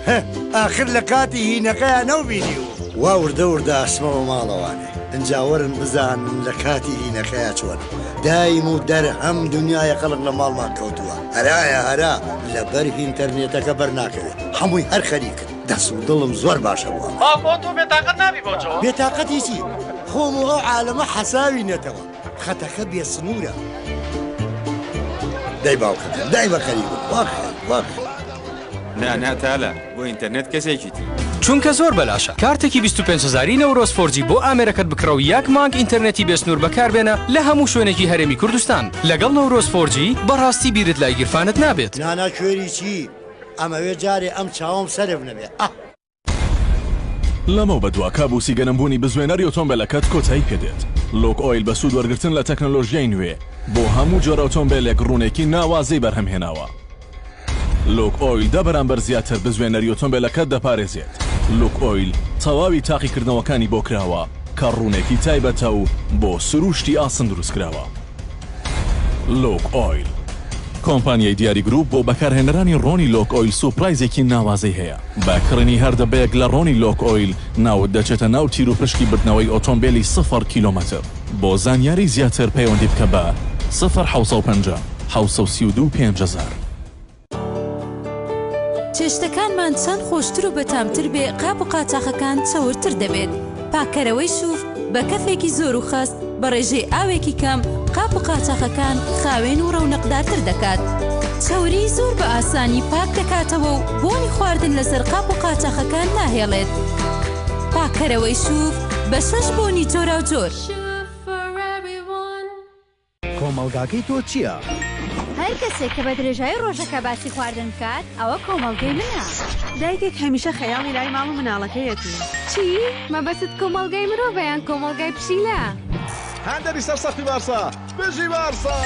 هه ئاخر لە کاتی هینەکەیا نەوبینیوم. وا وردە وردە ئەچمەوە ماڵەوانێ ئنجا وەرن بزانن لە کاتی هینەکەیا چۆنم. دایم و دەرهەم دنیایە خەڵک لە ماڵمان کەوتووە. هەرایە هەرا لەبەر هینتەرنێتەکە بەرناکەوێ. هەمووی هەر خەریکن. دەست و دڵم زۆر باشە بۆ ئەمە. باوکۆ تۆ بێتاقەت نابی بۆ جۆ؟ بێتاقەتی چی؟ خۆم و ئەو عالەمە حەساوینەتەوە. خەتەکە بێ سنوورە. دەی باوکەکەم دای بە خەریکم وا خێر وا خێر. نا نا تالە بۆ ئینتەرنێت کەسێکی تر. چونکە زۆر بەلاشە کارتێکی 25 هەزاری نەورۆز 4G بۆ ئامێرەکەت بکڕە و یەک مانگ ئینتەرنێتی بێسنوور بەکاربێنە لە هەموو شوێنێکی هەرێمی کوردستان لەگەڵ نەورۆز 4G بەڕاستی بیرت لای گیرفانت نابێت. نانا کوێری چی؟ ئەمەوێ جارێ ئەم چاوەم سەرف نەبێ ئاه. لەمەو بەدوا کابوسی گەنمبوونی بزوێنەری ئۆتۆمبێلەکەت کۆتایی پێدێت. لۆک ئۆیل بە سوود وەرگرتن لە تەکنەلۆژیای نوێ بۆ هەموو جۆرە ئۆتۆمبێلێک ڕوونێکی ناوازەی بەرهەم هێناوە. لۆک ئۆیل دە بەرامبەر زیاتر بزوێنەری ئۆتۆمبێلەکەت دەپارێزێت. لوک ئۆیل تەواوی تاقیکردنەوەکانی بۆ کراوە کە ڕوونێکی تایبەتە و بۆ سرووشتی ئاسن دروستکراوە. لۆک ئۆیل. کۆمپانیای دیاری گروپ بۆ بەکارهێنەرانی ڕۆنی لۆک ئۆیل سوپرایزێکی ناوازەی هەیە. بە کڕینی هەر دەبەیەک لە ڕۆنی لۆک ئۆیل ناوت دەچێتە ناو تیروپشکی بردنەوەی ئۆتۆمبێلی سفر کیلۆمەتر. بۆ زانیاری زیاتر پەیوەندی بکە بە، سفر 750 732 5000. چێشتەکانمان چەند خۆشتر و بەتامتر بێ قاپ و قاچاخەکان چەورتر دەبێت. پاککەرەوەی شوف بە کەفێکی زۆر و خەست بە ڕێژەی ئاوێکی کەم قاپ و قاچاخەکان خاوێن و ڕەونەقدارتر دەکات. چەوری زۆر بە ئاسانی پاک دەکاتەوە و بۆنی خواردن لەسەر قاپ و قاچاخەکان ناهێڵێت. پاککەرەوەی شوف بە شەش بۆنی جۆراوجۆر. کۆمەڵگاکەی تۆ چییە؟ هەر کەسێک کە بە درێژایی ڕۆژەکە باسی خواردن بکات، ئەوە کۆمەڵگەی منە. دایکێک هەمیشە خەیاڵی لای ماڵ و مناڵەکەیەتی. چی؟ مەبەستت کۆمەڵگای مرۆڤە یان کۆمەڵگای پشیلە؟ هاندەری سەرسەختی بارسا، بژی بارسا!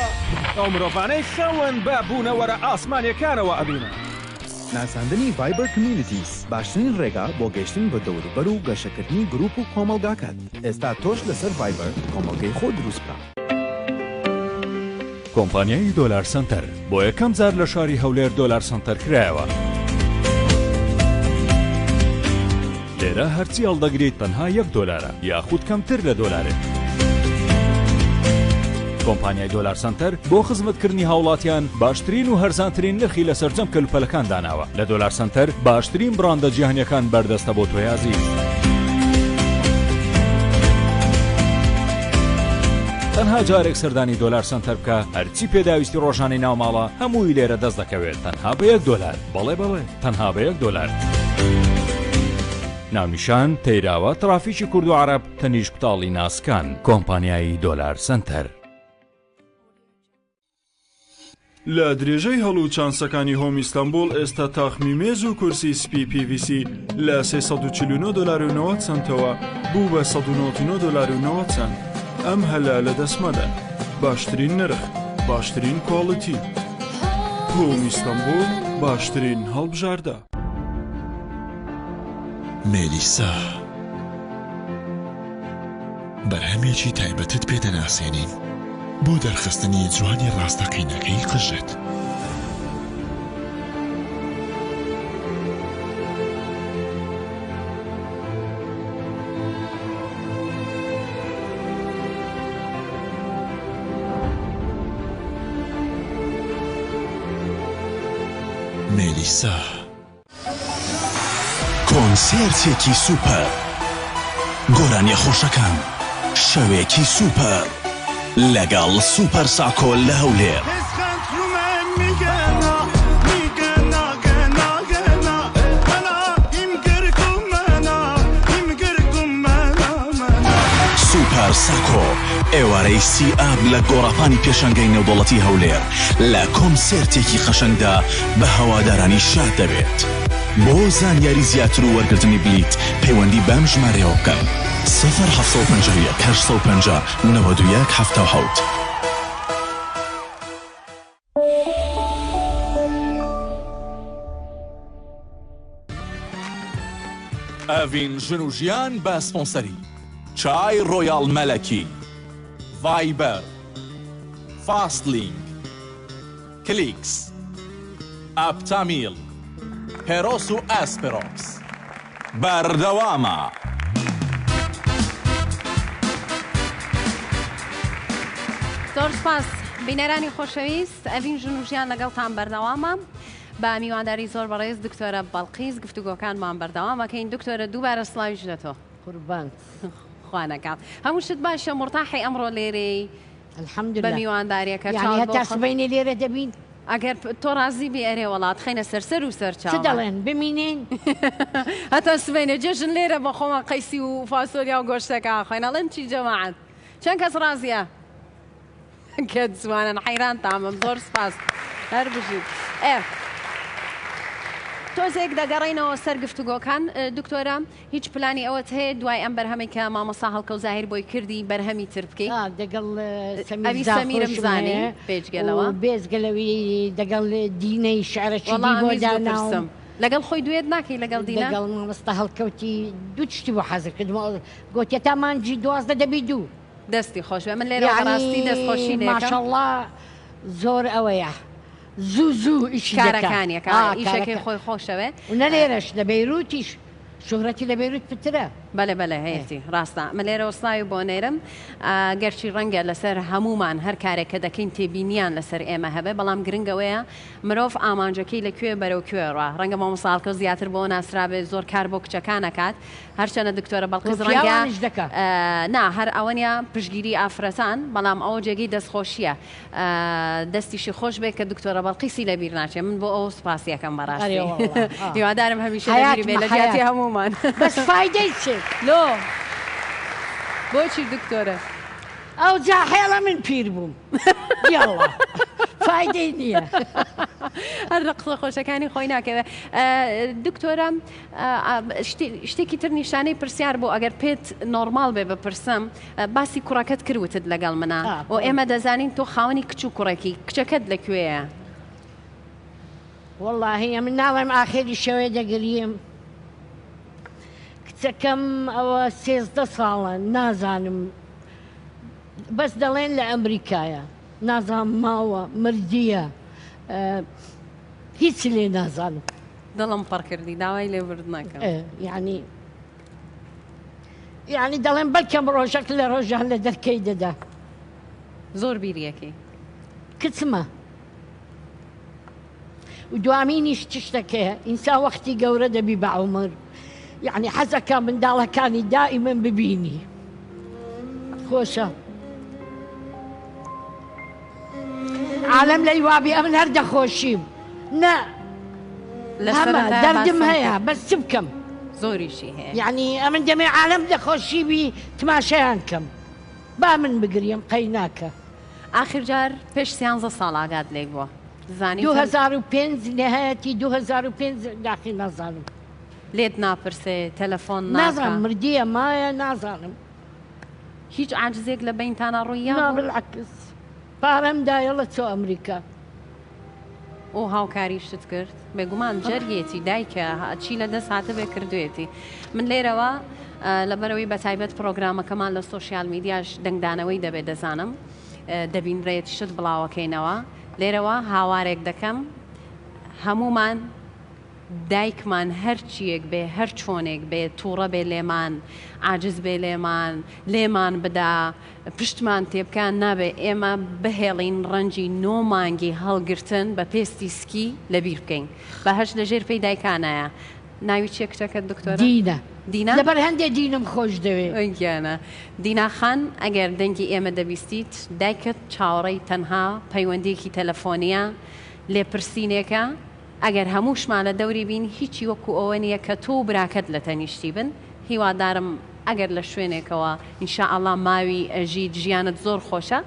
ئەو مرۆڤانەی خەون بە بوونەوەرە ئاسمانییەکانەوە ئەبینن. ناساندنی ڤایبەر کمیونیتیز باشترین ڕێگا بۆ گەیشتن بە دەوروبەر و گەشەکردنی گروپ و کۆمەڵگاکەت. ئێستا تۆش لەسەر ڤایبەر کۆمەڵگەی خۆت دروست بکە. کۆمپانیای دۆلار سەنتەر بۆ یەکەم جار لە شاری هەولێر دۆلار سەنتەر کرایەوە. لێرە هەرچی هەڵدەگریت تەنها یەک دۆلارە یاخود کەمتر لە دۆلارێک. کۆمپانیای دۆلار سەنتەر بۆ خزمەتکردنی هاوڵاتیان باشترین و هەرزانترین نرخی لە سەرجەم کەلوپەلەکان داناوە. لە دۆلار سەنتەر باشترین بڕاندە جیهانیەکان بەردەستە بۆ تۆی ئازیز. تەنها جارێک سەردانی دۆلار سەنتەر بکە هەرچی پێداویستی ڕۆژانەی ناوماڵە هەمووی لێرە دەست دەکەوێت تەنها بە یەک دۆلار بەڵێ بەڵێ تەنها بە یەک دۆلار. ناونیشان، تەیراوە، ترافیکی کورد و عەرەب، تەنیشت کوتاڵی ناسکان، کۆمپانیای دۆلار سەنتەر. لە درێژەی هەڵ و چانسەکانی هۆم ئیستەنبوڵ ئێستا تاخمی مێز و کورسی سپی PVC لە 349 دۆلار و 90 سەنتەوە بوو بە 199 دۆلار و 90 سەنت. ئەم هەلە لەدەست مەدەن. باشترین نرخ، باشترین کواڵیتی. هۆم ئیستەنبوڵ باشترین هەڵبژاردە. مێلیسا بەرهەمێکی تایبەتت پێ دەناسێنین بۆ دەرخستنی جوانی ڕاستەقینەکەی قژت. مێلیسا. کۆنسێرتێکی سوپەر گۆرانیە خۆشەکان شەوێکی سوپەر لەگەڵ سوپەر ساکۆ لە هەولێر. سوپەر ساکۆ ئێوارەی سی ئاب لە گۆڕەپانی پێشانگای نێودەوڵەتی هەولێر لە کۆنسێرتێکی قەشەنگدا بە هەوادارانی شاد دەبێت. بۆ زانیاری زیاتر و وەرگرتنی بلیت پەیوەندی بەم ژمارەیەوە بکەن، سفر 751 850 91 77. ئەڤین ژن و ژیان بە سپۆنسەری چای ڕۆیاڵ مەلەکی، ڤایبەر، فاستلینک، کلیکس، ئاپتامیل، هێرۆس و ئاسپرۆکس بەردەوامە. زۆر سپاس بینەرانی خۆشەویست ئەڤین ژن و ژیان لەگەڵتان بەردەوامە بە میوانداری زۆر بەڕێز دکتۆرە بەڵقیس گفتوگۆکانمان بەردەوام ئەکەین دکتۆرە دووبارە سڵاویش لە تۆ قوربان خوا نەکات هەموو شت باشە مورتاحی ئەمڕۆ لێرەی الحمدللە بە میوانداریەکە یانی چاوت بۆ هەتا خ سبەینێ لێرە دەبین؟ ئەگەر تۆ ڕازی بی ئەرێ وەڵا ئەتخەینە سەر سەر و سەر چ چاومان. دەڵێن بمینین؟ هەتا سبەینێ جەژن لێرە بە خۆمان قەیسی و فاسۆلیا و گۆشتەکە ئەخۆین ئەڵێن چی جەماعەت چەند کەس ڕازیە؟ کە جوانن حەیرانتانبم زۆر سپاس هەر بژیت ئێ تۆزێک دەگەڕێینەوە سەر گفتوگۆکان دکتۆرە هیچ پلانی ئەوەت هەیە دوای ئەم بەرهەمەی کە مامۆستا هەڵکەوت زاهیر بۆی کردی بەرهەمی تر بکەی؟ ئا دەگەڵ سەمیر ئەوی سەمیرم زاخۆشم زانی هەیە بێجگە و لەوە. بێجگە لەوی دەگەڵ دینەی شعرەکی وەڵا دی بۆ ئەمویست داناوم. بپرسم لەگەڵ خۆی دوێت ناکەی لەگەڵ دینا؟ دەگەڵ مامۆستا هەڵکەوتی دوو تشتی بۆ حازر کردم گۆتیە تا مانگی 12 دەبی دوو. دەستی خۆش بێ من لێرەوە بەڕاستی یەعنی دەست خۆشی لێکەم. ماشەڵڵا زۆر ئەوەیە زوو زوو ئیشی دەکا. کارەکانی ئەکا ئا ئیشەکەی کارەکە خۆی خۆشەوێ. و نە لێرەش لە بەیروتیش شوهرەتی لە بەیروت پترە. بەلێ بەلێ هەیەتی ڕاستە من لێرەوە سڵاوی بۆ نێرم گەرچی ڕەنگە لەسەر هەموومان هەر کارێک کە دەکەین تێبینیان لەسەر ئێمە هەبێ بەڵام گرنگ ئەوەیە مرۆڤ ئامانجەکەی لە کوێ بەرەو کوێ ڕا ڕەنگە مامۆستا هەڵکەوت زیاتر بۆ ناسرابێ زۆر کار بۆ کچەکان ئەکات هەرچەنە دکتۆرە بەڵقیس بۆ ڕەنگە پیاوانیش دەکا. نا هەر ئەوەنیە پشتگیری ئافرەتان بەڵام ئەوە جێگەی دەستخۆشیە دەستیشی خۆش بێ کە دکتۆرە بەڵقیسی لەبیر ناچێ من بۆ ئەو سوپاسی ئەکەم بەڕاستی ئەرێ وەڵا ئا. هیوادارم هەمیشە لەبیری بێ حەیاتمە لە جیاتی حەیات هەموومان بەس فایدەی چ؟ لۆ بۆچی دکتۆرە؟ ئەوجا حێڵە من پیر بووم یەڵا فایدەی نییە. هەر لە قسە خۆشەکانی خۆی ناکەوێ دکتۆرە شتێکی تر نیشانەی پرسیار بوو ئەگەر پێت نۆرماڵ بێ بپرسم باسی کوڕەکەت کرد وتت لەگەڵ منە و ئێمە دەزانین تۆ خاوەنی کچ و کوڕێکی کچەکەت لە کوێیە؟ وەڵاهی ئەمن ناڵێم ئاخێری شەوێ دەگریم کچەکەم ئەوە 13 ساڵە نازانم بەس دەڵێن لە ئەمریکایە. نازانم ماوە مردیە هیچ لێ نازانم. دڵم پڕ کردی داوای لێبوردن ئەکەم. یانی یانی دەڵێم بەلکەم ڕۆژەک لە ڕۆژان لە دەرکەی دەدا. زۆر بیری ئەکەی. کچمە و دوامینیش چشتەکەیە ئینسان وەختی گەورە دەبی بە عومر یعنی حەزەکە منداڵەکانی دائیمەن ببینی خۆشە عالم لەی وابی ئەمن هەر دەخۆشیم نا هەمە دەردم هەیە بەس چ بکەم زۆریشی هەیە یعنی ئەمن دەمێ عالم دەخۆشی بی تماشایان کەم با من بگریم قەی ناکە. ئاخر جار پێش سیانزە ساڵ ئاگات لێی بووە زانیتم. 2005 نهایەتی 2005 داخی نازانم. لێت ناپرسێ تەلەفۆن ناکا. نازانم مردیە مایە نازانم. هیچ عاجزێک لە بەینتانا ڕووی یابوو؟ نا بالعکس پارەم دایەڵە چۆ ئەمریکا. ئۆ هاوکاریشت کرد؟ بێگومان جەرگێتی دایکە چی لە دەست هاتبێ کردوێتی. من لێرەوە لەبەرەوەی بەتایبەت پرۆگرامەکەمان لە سۆشیال میدیاش دەنگدانەوەی دەبێت دەزانم دەبینرێت شت بڵاوەکەینەوە لێرەوە هاوارێک دەکەم هەمومان دایکمان هەر چییەک بێ هەر چۆنێک بێ تووڕە بێ لێمان عاجز بێ لێمان لێمان بدا پشتمان تێبکا نابێ ئێمە بهێڵین ڕەنجی نۆ مانگی هەڵگرتن بە پێستی سکی لەبیر بکەین بەهەشت لە ژێر پێی دایکانایە ناوی چیە کچەکەت دکتۆرە؟ دینا دینا؟ لەبەر هەندێ دینم خۆش دەوێ. ئۆی گیانە دینا خان ئەگەر دەنگی ئێمە دەبیستیت دایکت چاوەڕێی تەنها پەیوەندیەکی تەلەفۆنیە لێپرسینێکە ئەگەر هەمووشمان لە دەوری بین هیچی وەکو ئەوە نیە کە تۆ و براکەت لە تەنیشتی بن هیوادارم ئەگەر لە شوێنێکەوە ان شاء اللە ماوی ئەژیت ژیانت زۆر خۆشە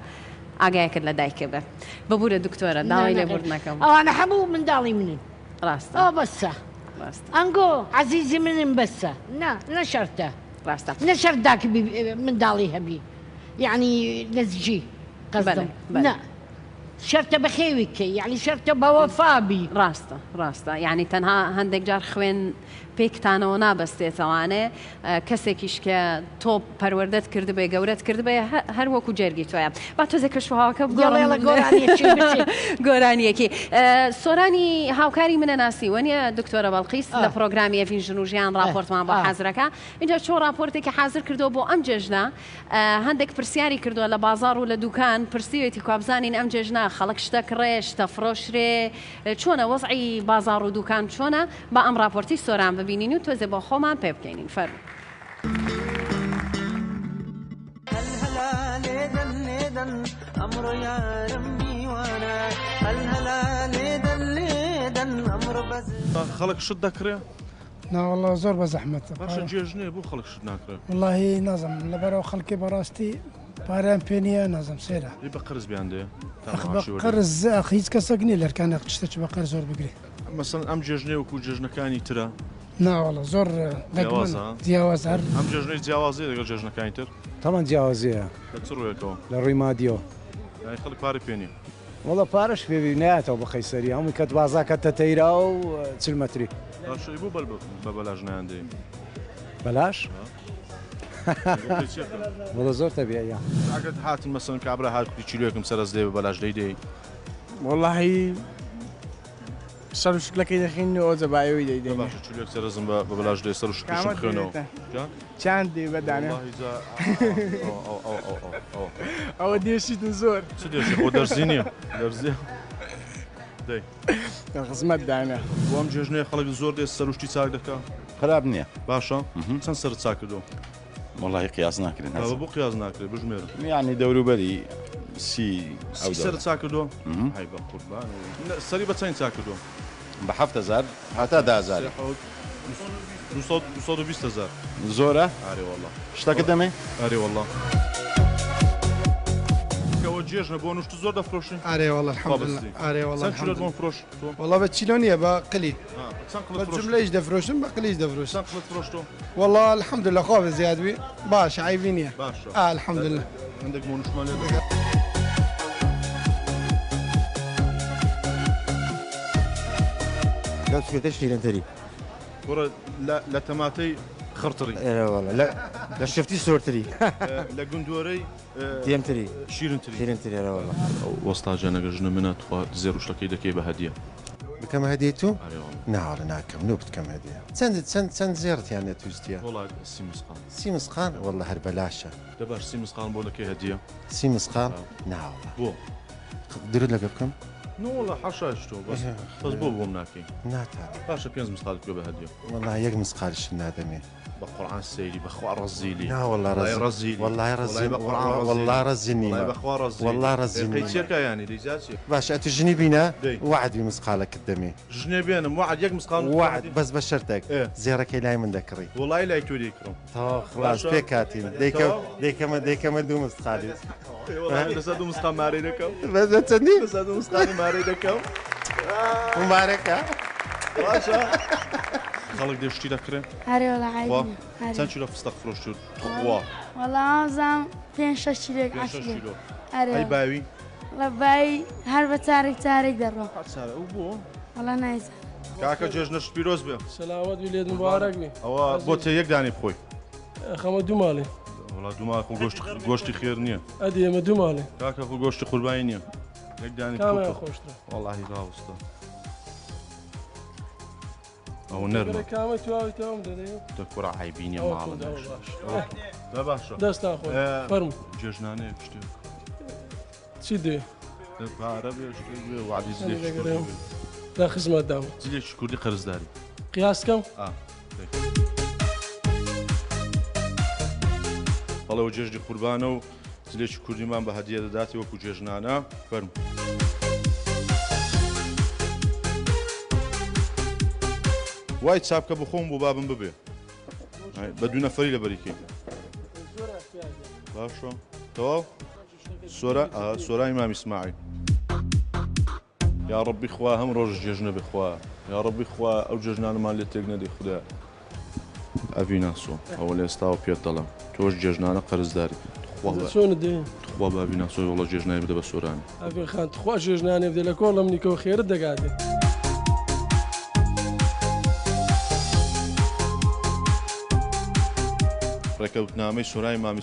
ئاگایەکت لە دایکت بێ ببورە دکتۆرە داوای لێبوردن ئەکەم. ئەوانە هەموو منداڵی منن. ڕاستە. ئەوە بەسە. ڕاستە. ئەنگۆ عەزیزی منن بەسە. نا نەشەرتە. ڕاستە. نەشەرت داک بی منداڵی هەبی یەعنی نەزگی قەزدم. نا. شەرتە بەخێوی کەی یەعنی شەرتە بەوەفا بی. ڕاستە ڕاستە یەعنی تەنها هەندێک جار خوێن پێکتانەوە نابەستێتەوانێ کەسێکیش کە تۆ پەروەردەت کردبێ گەورەت کردبێ هەر وەکو جەرگی تۆیە با تۆزێک کەشوهەواکە بگۆڕم گۆرانیەکی سۆرانی هاوکاری منە ناسی وەنیە دکتۆرە بەڵقیس لە پرۆگرامی ئەڤین ژن و ژیان ڕاپۆرتمان بۆ حازرەکە اینجا چۆ ڕاپۆرتێکی حازر کردەوە بۆ ئەم جێژنە هەندێک پرسیاری کردووە لە بازاڕ و لە دوکان پرسیوێتی کوا بزانین ئەم جێژنە خەڵک شتە کڕێ شتە فرۆشرێ چۆنە وەزعی بازاڕ و دوکان چۆنە با ئەم ڕاپۆرتی سۆران ببینین و تۆزێ بۆ خۆمان پێ بکەینین فەرموو. خەڵک شت دەکڕێ؟ ناوەڵا زۆر بە زەحمەتە. باشە جێژنەیە بۆ خەڵک شت ناکڕێ؟ وەڵاهی نازانم لەبەرئەوە خەڵکی بەڕاستی پارەیان پێ نییە نازانم سەیرە. ئەی بە قەرز بیان دەیە؟ ئەخ بە قەرز ئەخ هیچ کەسێک نییە لەرکانە شتێکی بە قەرز وەربگرێ. مەسەلەن ئەم جێژنەیە وەکوو جێژنەکانی ترە؟ ناوەڵا زۆر دەگمەنە جیاوازە هەر. ئەم جێژنەی جیاوازیە لەگەڵ جێژنەکانی تر؟ تەبعەن جیاوازیە. لە چ ڕوویەکەوە؟ لە ڕووی مادیەوە. یانی خەڵک پارەی پێ نییە؟ وەڵا پارەش پێ بی نایەتەوە بە قەیسەری هەمووی کەت بازا کەتە تەیرا و 40 مەتری. باشە ئەی بۆ بەل بە بەلاش نایان دەی؟ بەلاش؟ وەڵا زۆر تەبیعیە. ئەگەر هاتن مەسەلەن کابرا هات کوتی کیلۆیەکم سەرەز دێ بە بەلاش دەی دەی؟ وەڵاهی سەر و شکلەکەی دەخین و ئەوجە بە ئێوەی دەیدەین. باشە کیلۆیەک سەرەزم بە بەلاش دێ سەر و شکلیشم بخوێنەوە. چەند دێ بە دانە؟ وەڵاهی جا ئەو ئەو ئەو ئەو ئەو ئەوە دێشیتن زۆر. چ دێشی خۆ دەرزی نییە دەرزیە دەی. لە خزمەت دانە. بۆ ئەم جێژنەیە خەڵک زۆر دێ سەروشتی چاک دەکا؟ خراپ نییە. باشە چەند سەرت چاک کردووە؟ وەڵاهی قیاس ناکرێن. بابە بۆ قیاس ناکرێ بژمێرە. یانی دەوروبەری سی سی سەرت چاک کردووە؟ هەی بە قوربان سەری بە چەند چاک کردووە؟ بە 7000 هەتا 10000. سێ حەوت 220 هەزار. زۆرە؟ ئارێ وەڵا. شتەکە دەمێ؟ ئارێ وەڵا. کەوە جێژنە بۆ نوشت زۆر دەفرۆشی؟ ئارێ وەڵا الحمدلله. ئارێ وەڵا. چەند کیلۆت بۆم فرۆشت تۆ؟ وەڵا بە کیلۆ نییە بە قلی. چەند قلت بە فرۆشت؟ جملەیش دەفرۆشم بە قلیش دەفرۆشم. چەند قلت فرۆشتۆ؟ وەڵا الحمدلله خوا بە زیاد بی باشە عەیبی نییە. باشە. ئا الحمدلله. هەندێک مۆنوشمان لێ دەکە. لەو سکرتەی شیرنتری. کوڕە لە تەماتەی. خڕتڕی. ئێرە وەڵا لە لە شفتی سۆرتری. لە گوندۆرەی تێمتری. شیرنتری. شیرنتری ئەرە وەڵا. وەستا جان ئەگەر ژنە منە تخوا زێر و شتەکەی دەکەی بە هەدیە. بکەمە هەدیەی تو؟ ئەرێ وەڵا. نا وەڵا ناکەم نو بتکەم هەدیە. چەند چەند چەند زێڕتیان نەتویستیە؟ وەڵا سی مسقاڵ. سی مسقاڵ؟ وەڵا هەر بەلاشە. دە باش سی مسقاڵم بۆ دەکەی هەدیە؟ سی مسقاڵ؟ نا وەڵا. بۆ؟ درۆت لەگە بکەم؟ نو وەڵا حاشاش تۆ بەس بەس بۆ بۆم ناکەی؟ ناتانم. باشە پێنج مسقاڵت بکە بە هەدیە. وەڵا یەک مسقالیشت نادەمێ. بە قورعان سەیری بەخوا ڕەزیلی. نا وەڵا وەڵای ڕەزیلی. وەڵای ڕەزیل وەڵای بە قورعان ڕەزیلی. وەڵا ڕەزیل نیمە. وەڵای بەخوا ڕەزیلی. وەڵا ڕەزیل ئێ قەی نیمە. چیەکا یانی دەی جا چیە؟ باشە ئەتو ژنی بینە دەی. وەعد بی مسقالەکت دەمێ. ژنێ بێنم وەعد یەک مسقاڵ وەعد بەس بە شەرتێک ئێ. زێڕەکەی لای من دەکڕی. وەڵای لای تۆ دەیکڕم. تەواو خلاص باشە. پێکهاتین دەیکەم تەواو. دەیکەمە دەیکەمە دوو مسقالی. ئێ وەڵای لەسەر دوو مسقاڵ مارەی دەکەم. بەس بە چەندی؟ لەسەر دوو مسقاڵی مارەی دەکەم. مبارەکە. باشە. خەڵک دێ شتی دەکڕێ؟ ئەرێ وەڵا عەیب خوا نییە. ئەرێ. چەند کیلۆ فستەق فرۆشتوت؟ تخوا. وەڵا وابزانم پێنج شەش کیلۆیەک پێنج شەش عەسرێ. کیلۆ. ئەرێ ئەی باوی؟ وەڵا بایی هەر بە چارێک چارێک دەڕوا. هەر چارە ئەو بۆ؟ وەڵا نایزانم. کاکە جێژنەشت پیرۆز بێ. سەلامەت بی لێت مبارەک بی. ئەوە بۆ تێ یەک دانەی بخۆی. خەمە دوو ماڵێ. وەڵا دوو ماڵ خۆ گۆشت گۆشتی خێر نییە. ئەدی ئێمە دوو ماڵێ. کاکە خۆ گۆشتی قوربانی نییە. یەک دانەی کامیان بخۆ. خۆشترە؟ وەڵاهی ڕاوەستە. ئەوە نەرمە. کامە تواوی تەواوم دەدەی؟ دە کوڕە عەیبی نییە ئەوە ماڵە کوردە، ئەوە ناشت. باش. ئەوە دە باشە. دەستان خۆش. فەرموو. جێژنانەیەک شتێک. چی دێ؟ دە پارە بێ شتێک بێ وعدی جلێکی کوردی بێ. لە خزمەتدام. جلێکی کوردی قەرزداری. قیاس کەم؟ ئا. بەڵێ و جێژنی قوربانە و جلێکی کوردیمان بە هەدیە دەداتی وەکو جێژنانە فەرموو. وای چاپکە بخۆم بۆ بابم ببێ بە دوو نەفەری لەبەریکەی باشە تەواو سۆرا سۆرانی مام ئیسماعیل یا ڕەبی خوا هەم ڕۆژ جێژنە بێ خوا یا ڕەبی خوا ئەو جێژنانەمان لێ تێک نەدەی خودایە ئەڤی ناسۆ ئەوە لە ئێستاوە پێت دەڵێم تۆش جێژنانە قەرزداری تخوا بە چۆنت دێ؟ تخوا بە ئەڤی ناسۆ وەڵا جێژنانی بدە بە سۆرانی ئەڤین خان تخوا جێژنانێ بدە لە کۆڵم نیکەوە خێرت دەگاتێ. ڕێکەوتنامەی سۆرانی مام.